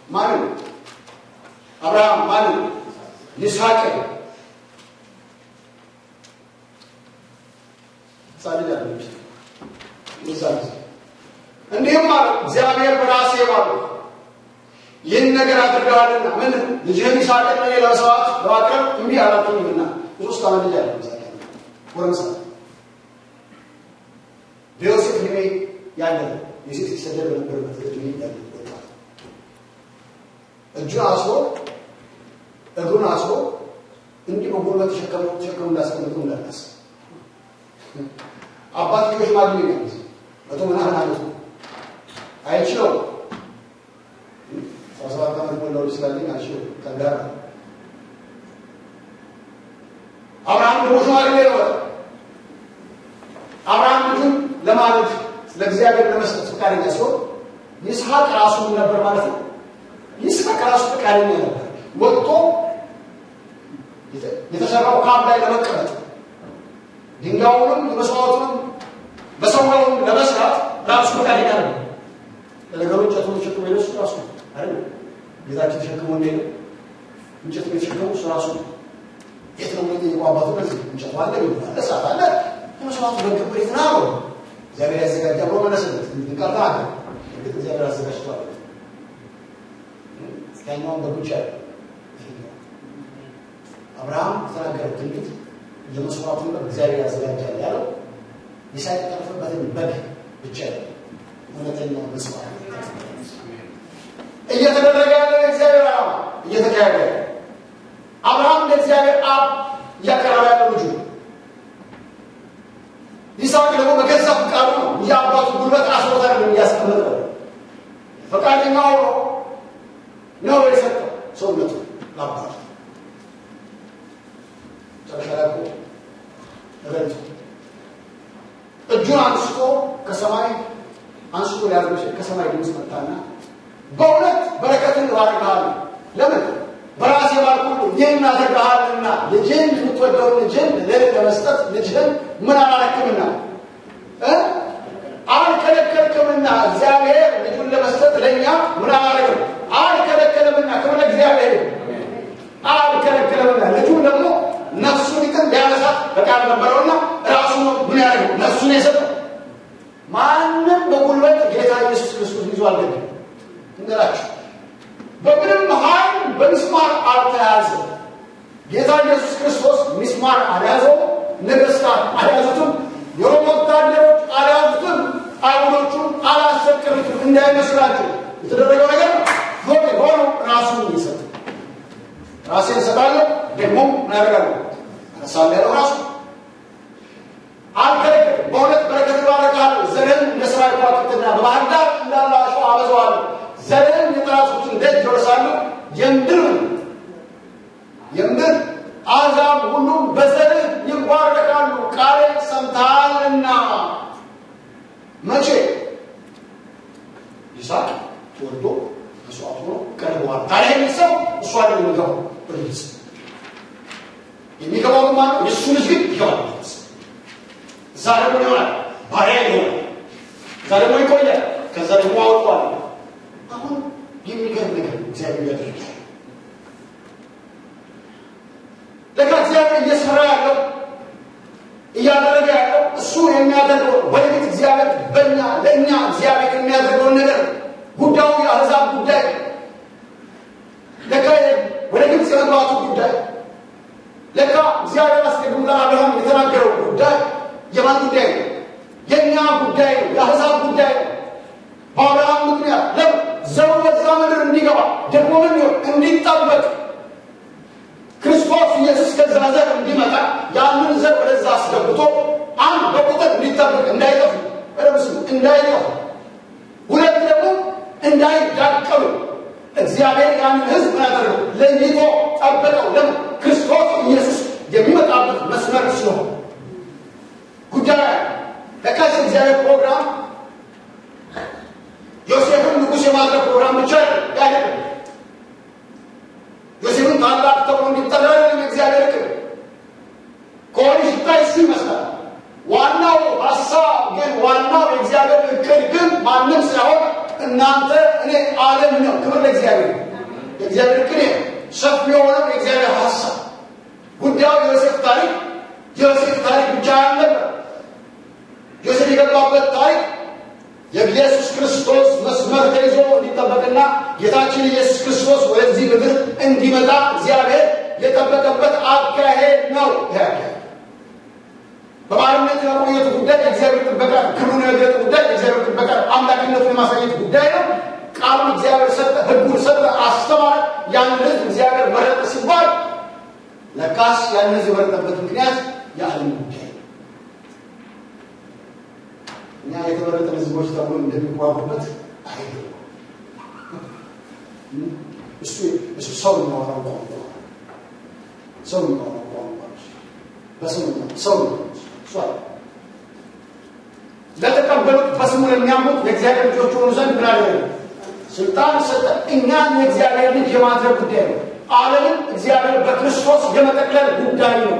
ማንን? አብርሃም ማንን? ይስሐቅን። ሕፃን ልጅ አይደለም። እንዲህም አለ፣ እግዚአብሔር በራሴ ባለው ይህን ነገር አድርገሃልና ምን ልጅህን ይስሐቅን ለእኔ ለመስዋዕት ለማቅረብ እምቢ አላልከኝምና። የ3 ዓመት ልጅ አይደለም ይስሐቅ፣ ጎረምሳ በዮሴፍ ዕድሜ ያለ ዮሴፍ ሲሰደድ በነበረበት ዕድሜ ያለ ወጣት እጁን አስሮ እግሩን አስሮ እንዲህ በጉልበት ተሸከሙ እንዳስቀምጡ እንዳናስብ። አባትየው ሽማግሌ ነው፣ 100 ምናምን ዓመቱ አይችለውም። 17 ዓመት ሞላው ልጅ ስላለኝ አልችለውም። ጠንካራ አብርሃም ደግሞ ሽማግሌ ነው። አብርሃም ልጁን ለማረድ ለእግዚአብሔር ለመስጠት ፈቃደኛ ሲሆን ይስሐቅ ራሱ ነበር ማለት ነው። ይስሐቅ ራሱ ፈቃደኛ ነበር ወጥቶ የተሰራው ካብ ላይ ለመቀመጥ ድንጋዩንም መስዋዕቱንም መሰዊያውን ለመስራት ራሱ ፈቃደኛ ነበር። ለነገሩ እንጨቱን ተሸክሞ ሄደው እሱ ራሱ አይደል? ጌታችን ተሸክሞ እንደሄደ እንጨቱን የተሸከመው እሱ ራሱ። የት ነው የሚጠይቀው አባቱ? በዚህ እንጨቱ አለ፣ ግንቡ አለ፣ እሳት አለ፣ የመስዋዕቱ በግ ወዴት ነው አለው። እግዚአብሔር ያዘጋጃል ብሎ መለሰለት። ቃል ተናገረ። እርግጥ እግዚአብሔር አዘጋጅቷል። ያኛውን በግ ብቻ ይሄኛው አብርሃም የተናገረው ትንቢት የመስዋዕቱን በግ እግዚአብሔር ያዘጋጃል ያለው ይስሐቅ የተረፈበትን በግ ብቻ እውነተኛው መስዋዕት እየተደረገ ያለው የእግዚአብሔር ዓላማ እየተካሄደ ያለው አብርሃም ለእግዚአብሔር አብ እያቀረበ ያለው ልጁ ይስሐቅ ደግሞ በገዛ ፈቃዱ ነው የአባቱ ጉልበት አስሮት አይደለም እያስቀመጠው ፈቃደኛ ሆኖ ነው የሰጠው ሰውነቱ ለአባቱ። መጨረሻ ላይ እኮ ተገልጦ እጁን አንስቶ ከሰማይ አንስቶ ሊያደርገው ሲል ከሰማይ ድምፅ መጣና በእውነት በረከትን እባርክሃለሁ። ለምን በራሴ ባልኩህ ይህን አድርገሃልና ልጅህን የምትወደውን ልጅህን ለእኔ ለመስጠት ልጅህን ምን አላረክምና አልከለከልክምና። እግዚአብሔር ልጁን ለመስጠት ለእኛ ምን አላረክም አልከለከለምና። ክብር ለእግዚአብሔር። አልከለከለምና ልጁን ደግሞ ነፍሱን ይጥል ሊያነሳት ፈቃድ ነበረውና ራሱ ነው ምን ያደረገው ነፍሱን የሰጠው። ማንም በጉልበት ጌታ ኢየሱስ ክርስቶስ ይዞ አልገባም። እንገራችሁ በምንም ኃይል በሚስማር አልተያዘም። ጌታ ኢየሱስ ክርስቶስ ሚስማር አልያዘውም፣ ነገሥታት አልያዙትም፣ የሮም ወታደሮች አልያዙትም፣ አይሁዶቹም አላሰቀሉትም። እንዳይመስላችሁ የተደረገው ነገር ሆኖ ሆኖ ራሱን ይሰጥ ራሴን እሰጣለሁ ደግሞ ምን አደርጋለሁ አነሳለሁ ያለው ራሱ አልከለከለም። በእውነት በረከት እባርክሃለሁ፣ ዘርህን እንደ ሰማይ ከዋክብትና በባህር ዳር እንዳለ አሸዋ አበዛዋለሁ፣ ዘርህን የጠላቶችን ደጅ ይወርሳሉ፣ የምድር አሕዛብ ሁሉ በዘርህ መቼ ይስሐቅ ተወልዶ መስዋዕት ሆኖ ቀርቧል። ታዲያ ይህ ሰው እሱ አይደለም የሚገባው ወደ ግብፅ። የሚገባው ግን ማነው? የእሱ ልጅ ግን ይገባል ወደ ግብፅ። እዛ ደግሞ ይሆናል ባሪያ ይሆናል። እዛ ደግሞ ይቆያል። ከዛ ደግሞ አወጣዋለሁ። አሁን የሚገርም ነገር እግዚአብሔር ያደርጋል። ለካ እግዚአብሔር እየሰራ ያለው እያደረገ ያለው እሱ የሚያደርገው ወደፊት እግዚአብሔር በእኛ ለእኛ እግዚአብሔር የሚያደርገውን ነገር ጉዳዩ የአሕዛብ ጉዳይ ለካ ወደ ግብፅ የመግባቱ ጉዳይ ለካ እግዚአብሔር አስቀድሞ ለአብርሃም የተናገረው ጉዳይ የማን ጉዳይ ነው? የእኛ ጉዳይ ነው። የአሕዛብ ጉዳይ ነው። በአብርሃም ምክንያት ለምን ዘሩ በዛ ምድር እንዲገባ ደግሞ ምን ይሆን እንዲጠበቅ ክርስቶስ ኢየሱስ ከዛ ዘር እንዲመጣ ያንን ዘር ወደዛ አስገብቶ አንድ በቁጥር እንዲጠበቅ እንዳይጠፉ በደምስ እንዳይጠፉ፣ ሁለት ደግሞ እንዳይዳቀሉ እግዚአብሔር ያንን ሕዝብ ምን አደረገው? ለይቶ ጠበቀው። ለምን? ክርስቶስ ኢየሱስ የሚመጣበት መስመር ስለሆነ ጉዳይ ለካስ እግዚአብሔር ፕሮግራም ዮሴፍን ንጉሥ የማድረግ ፕሮግራም ብቻ አይደለም። ዮሴፍን ታላቅ ተብሎ እንዲጠራ አይደለም የእግዚአብሔር እቅድ። ከሆነ ሲታይ እሱ ይመስላል። ዋናው ሀሳብ ግን ዋናው የእግዚአብሔር እቅድ ግን ማንም ሳይሆን እናንተ፣ እኔ፣ ዓለም ነው። ክብር ለእግዚአብሔር። የእግዚአብሔር እቅድ ሰፊ የሆነው የእግዚአብሔር ሀሳብ ጉዳዩ የዮሴፍ ታሪክ የዮሴፍ ታሪክ ብቻ አልነበረም። ዮሴፍ የገባበት ታሪክ የኢየሱስ ክርስቶስ መስመር ተይዞ እንዲጠበቅና ጌታችን ኢየሱስ ክርስቶስ ወደዚህ ምድር እንዲመጣ እግዚአብሔር የጠበቀበት አካሄድ ነው። ይሄ አካሄድ በባርነት የመቆየቱ ጉዳይ የእግዚአብሔር ጥበቃ፣ ክብሩን የመግለጥ ጉዳይ የእግዚአብሔር ጥበቃ፣ አምላክነቱን የማሳየት ጉዳይ ነው። ቃሉን እግዚአብሔር ሰጠ፣ ሕጉን ሰጠ፣ አስተማረ። ያንን ሕዝብ እግዚአብሔር መረጠ ሲባል ለካስ ያንን ሕዝብ የመረጠበት ምክንያት የዓለም ጉዳይ ነው። እኛ የተመረጠን ሕዝቦች ተብሎ እንደሚጓጉበት አይደለም። እሱ እሱ ሰው የሚያወራው ቋንቋ ሰው የሚያወራው ቋንቋ በስሙ ሰው እሱ አለ። ለተቀበሉት በስሙ ለሚያምኑት የእግዚአብሔር ልጆች ሆኑ ዘንድ ምን አደረገ? ስልጣን ሰጠ። እኛን የእግዚአብሔር ልጅ የማድረግ ጉዳይ ነው። ዓለምን እግዚአብሔር በክርስቶስ የመጠቅለል ጉዳይ ነው።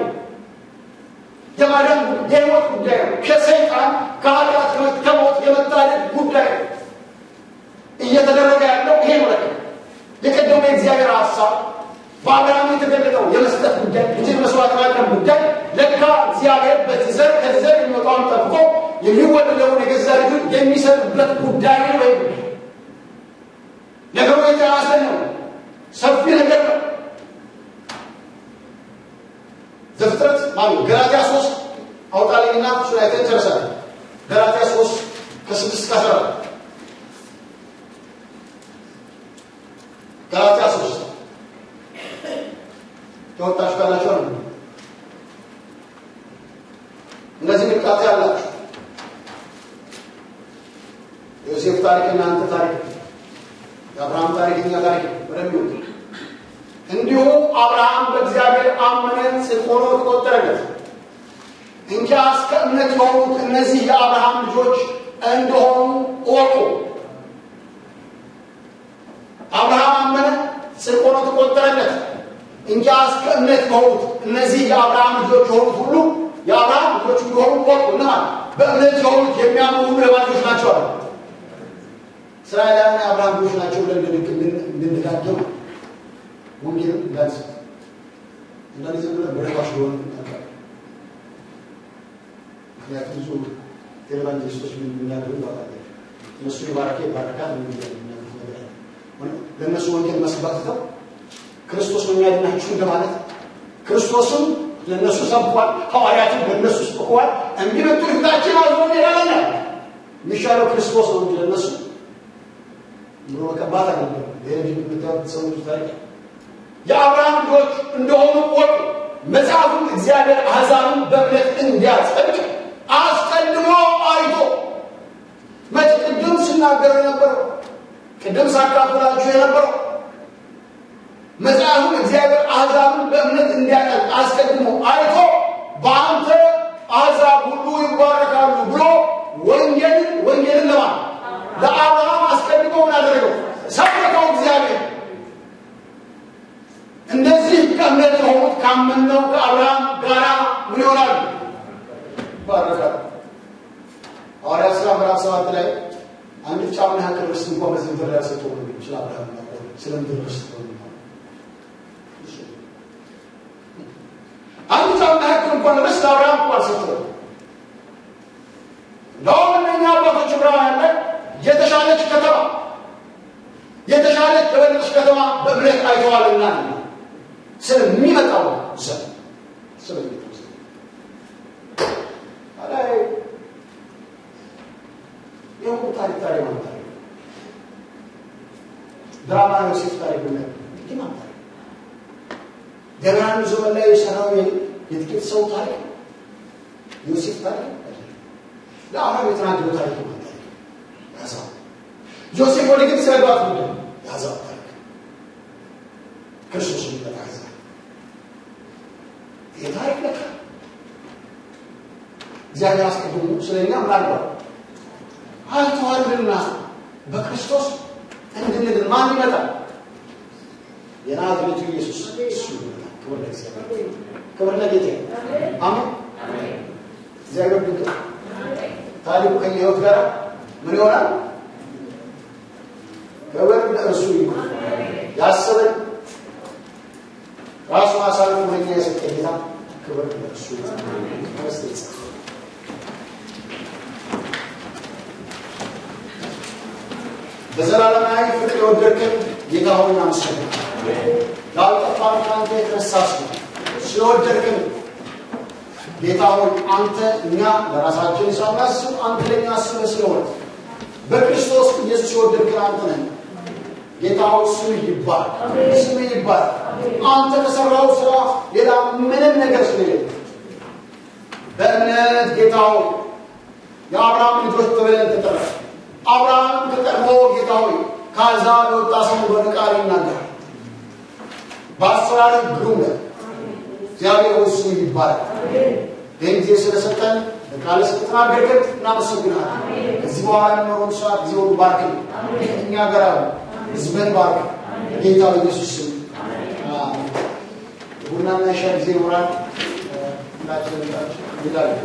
የማዳን የሕይወት ጉዳይ ነው። ከሰይጣን ከኃጢአት ከሞት የመታደግ ጉዳይ ነው። እየተደረገ ያለው ይሄ ነው። የቀደመው የእግዚአብሔር ሀሳብ በአብርሃም የተገለጠው የመስጠት ጉዳይ፣ ልጅን መስዋዕት ማቅረብ ጉዳይ ለካ እግዚአብሔር በዚህ ዘር ከዚህ ዘር የሚወጣውን ጠብቆ የሚወለደውን የገዛ ልጁን የሚሰጥበት ጉዳይ ነው። ወይ ነገሩ የተያዘ ነው። ሰፊ ነገር ነው። ዘፍጥረት ማለት ገላትያ 3 አውጣልኝና እሱን አይተን ጨርሳለን። ገላትያ 3 ከ6 እስከ 14 ገላትያ 3 ተወጣችሁ ካላችሁ ነው። እነዚህ ንቃት ያላችሁ ዮሴፍ ታሪክ እናንተ ታሪክ፣ የአብርሃም ታሪክ እኛ ታሪክ በደንብ ይሁን። እንዲሁ አብርሃም በእግዚአብሔር አመነ፣ ጽድቅ ሆኖ ተቆጠረለት። እንኪያስ ከእምነት የሆኑት እነዚህ የአብርሃም ልጆች እንደሆኑ እወቁ። አብርሃም አመነ፣ ጽድቅ ሆኖ ተቆጠረለት። እንኪያስ ከእምነት የሆኑት እነዚህ የአብርሃም ልጆች የሆኑት ሁሉ የአብርሃም ልጆች እንደሆኑ እወቁ። እነማን? በእምነት የሆኑት የሚያምኑ ሁሉ የማን ልጆች ናቸው አለ። እስራኤላውያን የአብርሃም ልጆች ናቸው ብለን እንድንደጋገም ወንጌልን እንዳንስት አንዳንድ ጊዜ ብለን በረባሽ ሊሆን እናውቃለን። ምክንያቱም ብዙ ቴሌቫንጀሊስቶች ምን የሚናገሩ ታውቃላችሁ። እነሱ የባረከ ይባረካል የሚናገሩት ነገር አለ። ለእነሱ ወንጌል መስበክ ትተው ክርስቶስ ነው የሚያድናችሁ እንደማለት፣ ክርስቶስም ለእነሱ ሰብኳል፣ ሐዋርያትም ለእነሱ ሰብከዋል። እምቢ ብትሉ ፊታችን አዙሮ እንሄዳለን። የሚሻለው ክርስቶስ ነው እንጂ ለእነሱ ብሎ መቀባት አይደለም። ይሄ የምታዩት ሰዎች ታሪክ የአብርሃም ልጆች እንደሆኑ ወቁ። መጽሐፉም እግዚአብሔር አሕዛብን በእምነት እንዲያጸድቅ አስቀድሞ አይቶ መቼ ቅድም ስናገረው የነበረው ቅድም ሳካፍላችሁ የነበረው መጽሐፉም እግዚአብሔር አሕዛብን በእምነት እንዲያጸድቅ አስቀድሞ አይቶ በአንተ አሕዛብ ሁሉ ይባረካሉ ብሎ ወንጌልን ሐዋርያት ሥራ ምዕራፍ 7 ላይ አንድ ጫማ ያክል ርስት እንኳን በዚህ ምድር ላይ አልሰጠውም ነው ስለ አብርሃም ነው ስለ ምድር ርስት ነው። አንድ ጫማ ያክል እንኳን ርስት አብርሃም እንኳን አልሰጠውም። እንደውም እነኛ አባቶች ዕብራውያን ላይ የተሻለች ከተማ የተሻለች የበለጠች ከተማ በእምነት አይተዋልና ነው ስለሚመጣው ዘመን ስለሚመጣው ዘመን ታዲያ የሁሉ ታሪክ ታዲያ ማን ታሪክ ድራማ ዮሴፍ ታሪክ ነው የማን ታሪክ? የብርሃኑ ዘመን ላይ የሰራው የጥቂት ሰው ታሪክ ዮሴፍ ታሪክ አይደለም። ለአብርሃም የተናገረው ታሪክ የማን ታሪክ? የአሕዛብ። ዮሴፍ ወደ ግብፅ የገባት ምንድን ነው? የአሕዛብ ታሪክ። ክርስቶስ የሚመጣ አሕዛብ ይህ ታሪክ ለካ እግዚአብሔር አስቀድሞ ስለኛ ምን አድርጓል? አይተዋልና በክርስቶስ እንድንድን ማን ይመጣል? የናዝሬቱ ኢየሱስ እሱ ይመጣል። ክብር ለእግዚአብሔር፣ ክብር ለጌታ። አሜን። እግዚአብሔር ድንቅ ነው። ታሪኩ ከእኛ ሕይወት ጋር ምን ይሆናል? ክብር ለእርሱ ይሁን። ያሰበን ራሱን አሳልፎ ለእኛ የሰጠ ጌታ ክብር ለእርሱ ይሁን። በዘላለማዊ ፍቅር የወደድከን ጌታ ሆይ እናመሰግናለን። ላልጠፋን ከአንተ የተነሳ ስለወደድከን ጌታ ሆይ አንተ እኛ ለራሳችን ሳናስብ አንተ ለእኛ አስበህ ስለሆነ በክርስቶስ ኢየሱስ የወደድከን አንተ ነህ። ጌታ ሆይ ስምህ ይባረክ፣ ስምህ ይባረክ። አንተ ከሠራኸው ስራ ሌላ ምንም ነገር ስለሌለ በእምነት ጌታ ሆይ የአብርሃም ልጆች ተብለን ተጠራን። አብርሃም ከቀድሞ ጌታ ሆይ ከአሕዛብ የወጣ ሰው እንደሆነ ቃል ይናገራል። በአሰራርህ ግሩም ነህ። እግዚአብሔር ሆይ ስምህ ይባረክ። ይህን ጊዜ ስለሰጠን በቃልህ ስለተናገርከን እናመሰግናለን። ከዚህ በኋላ የሚኖረውን ሰዓት ጊዜ ሁሉ ባርክልን፣ ከእኛ ጋር ሁን፣ ሕዝብህን ባርክ። በጌታ በኢየሱስ ስም አሜን። ቡናና ሻይ ጊዜ ይኖራል። ሁላችንም እንሄዳለን።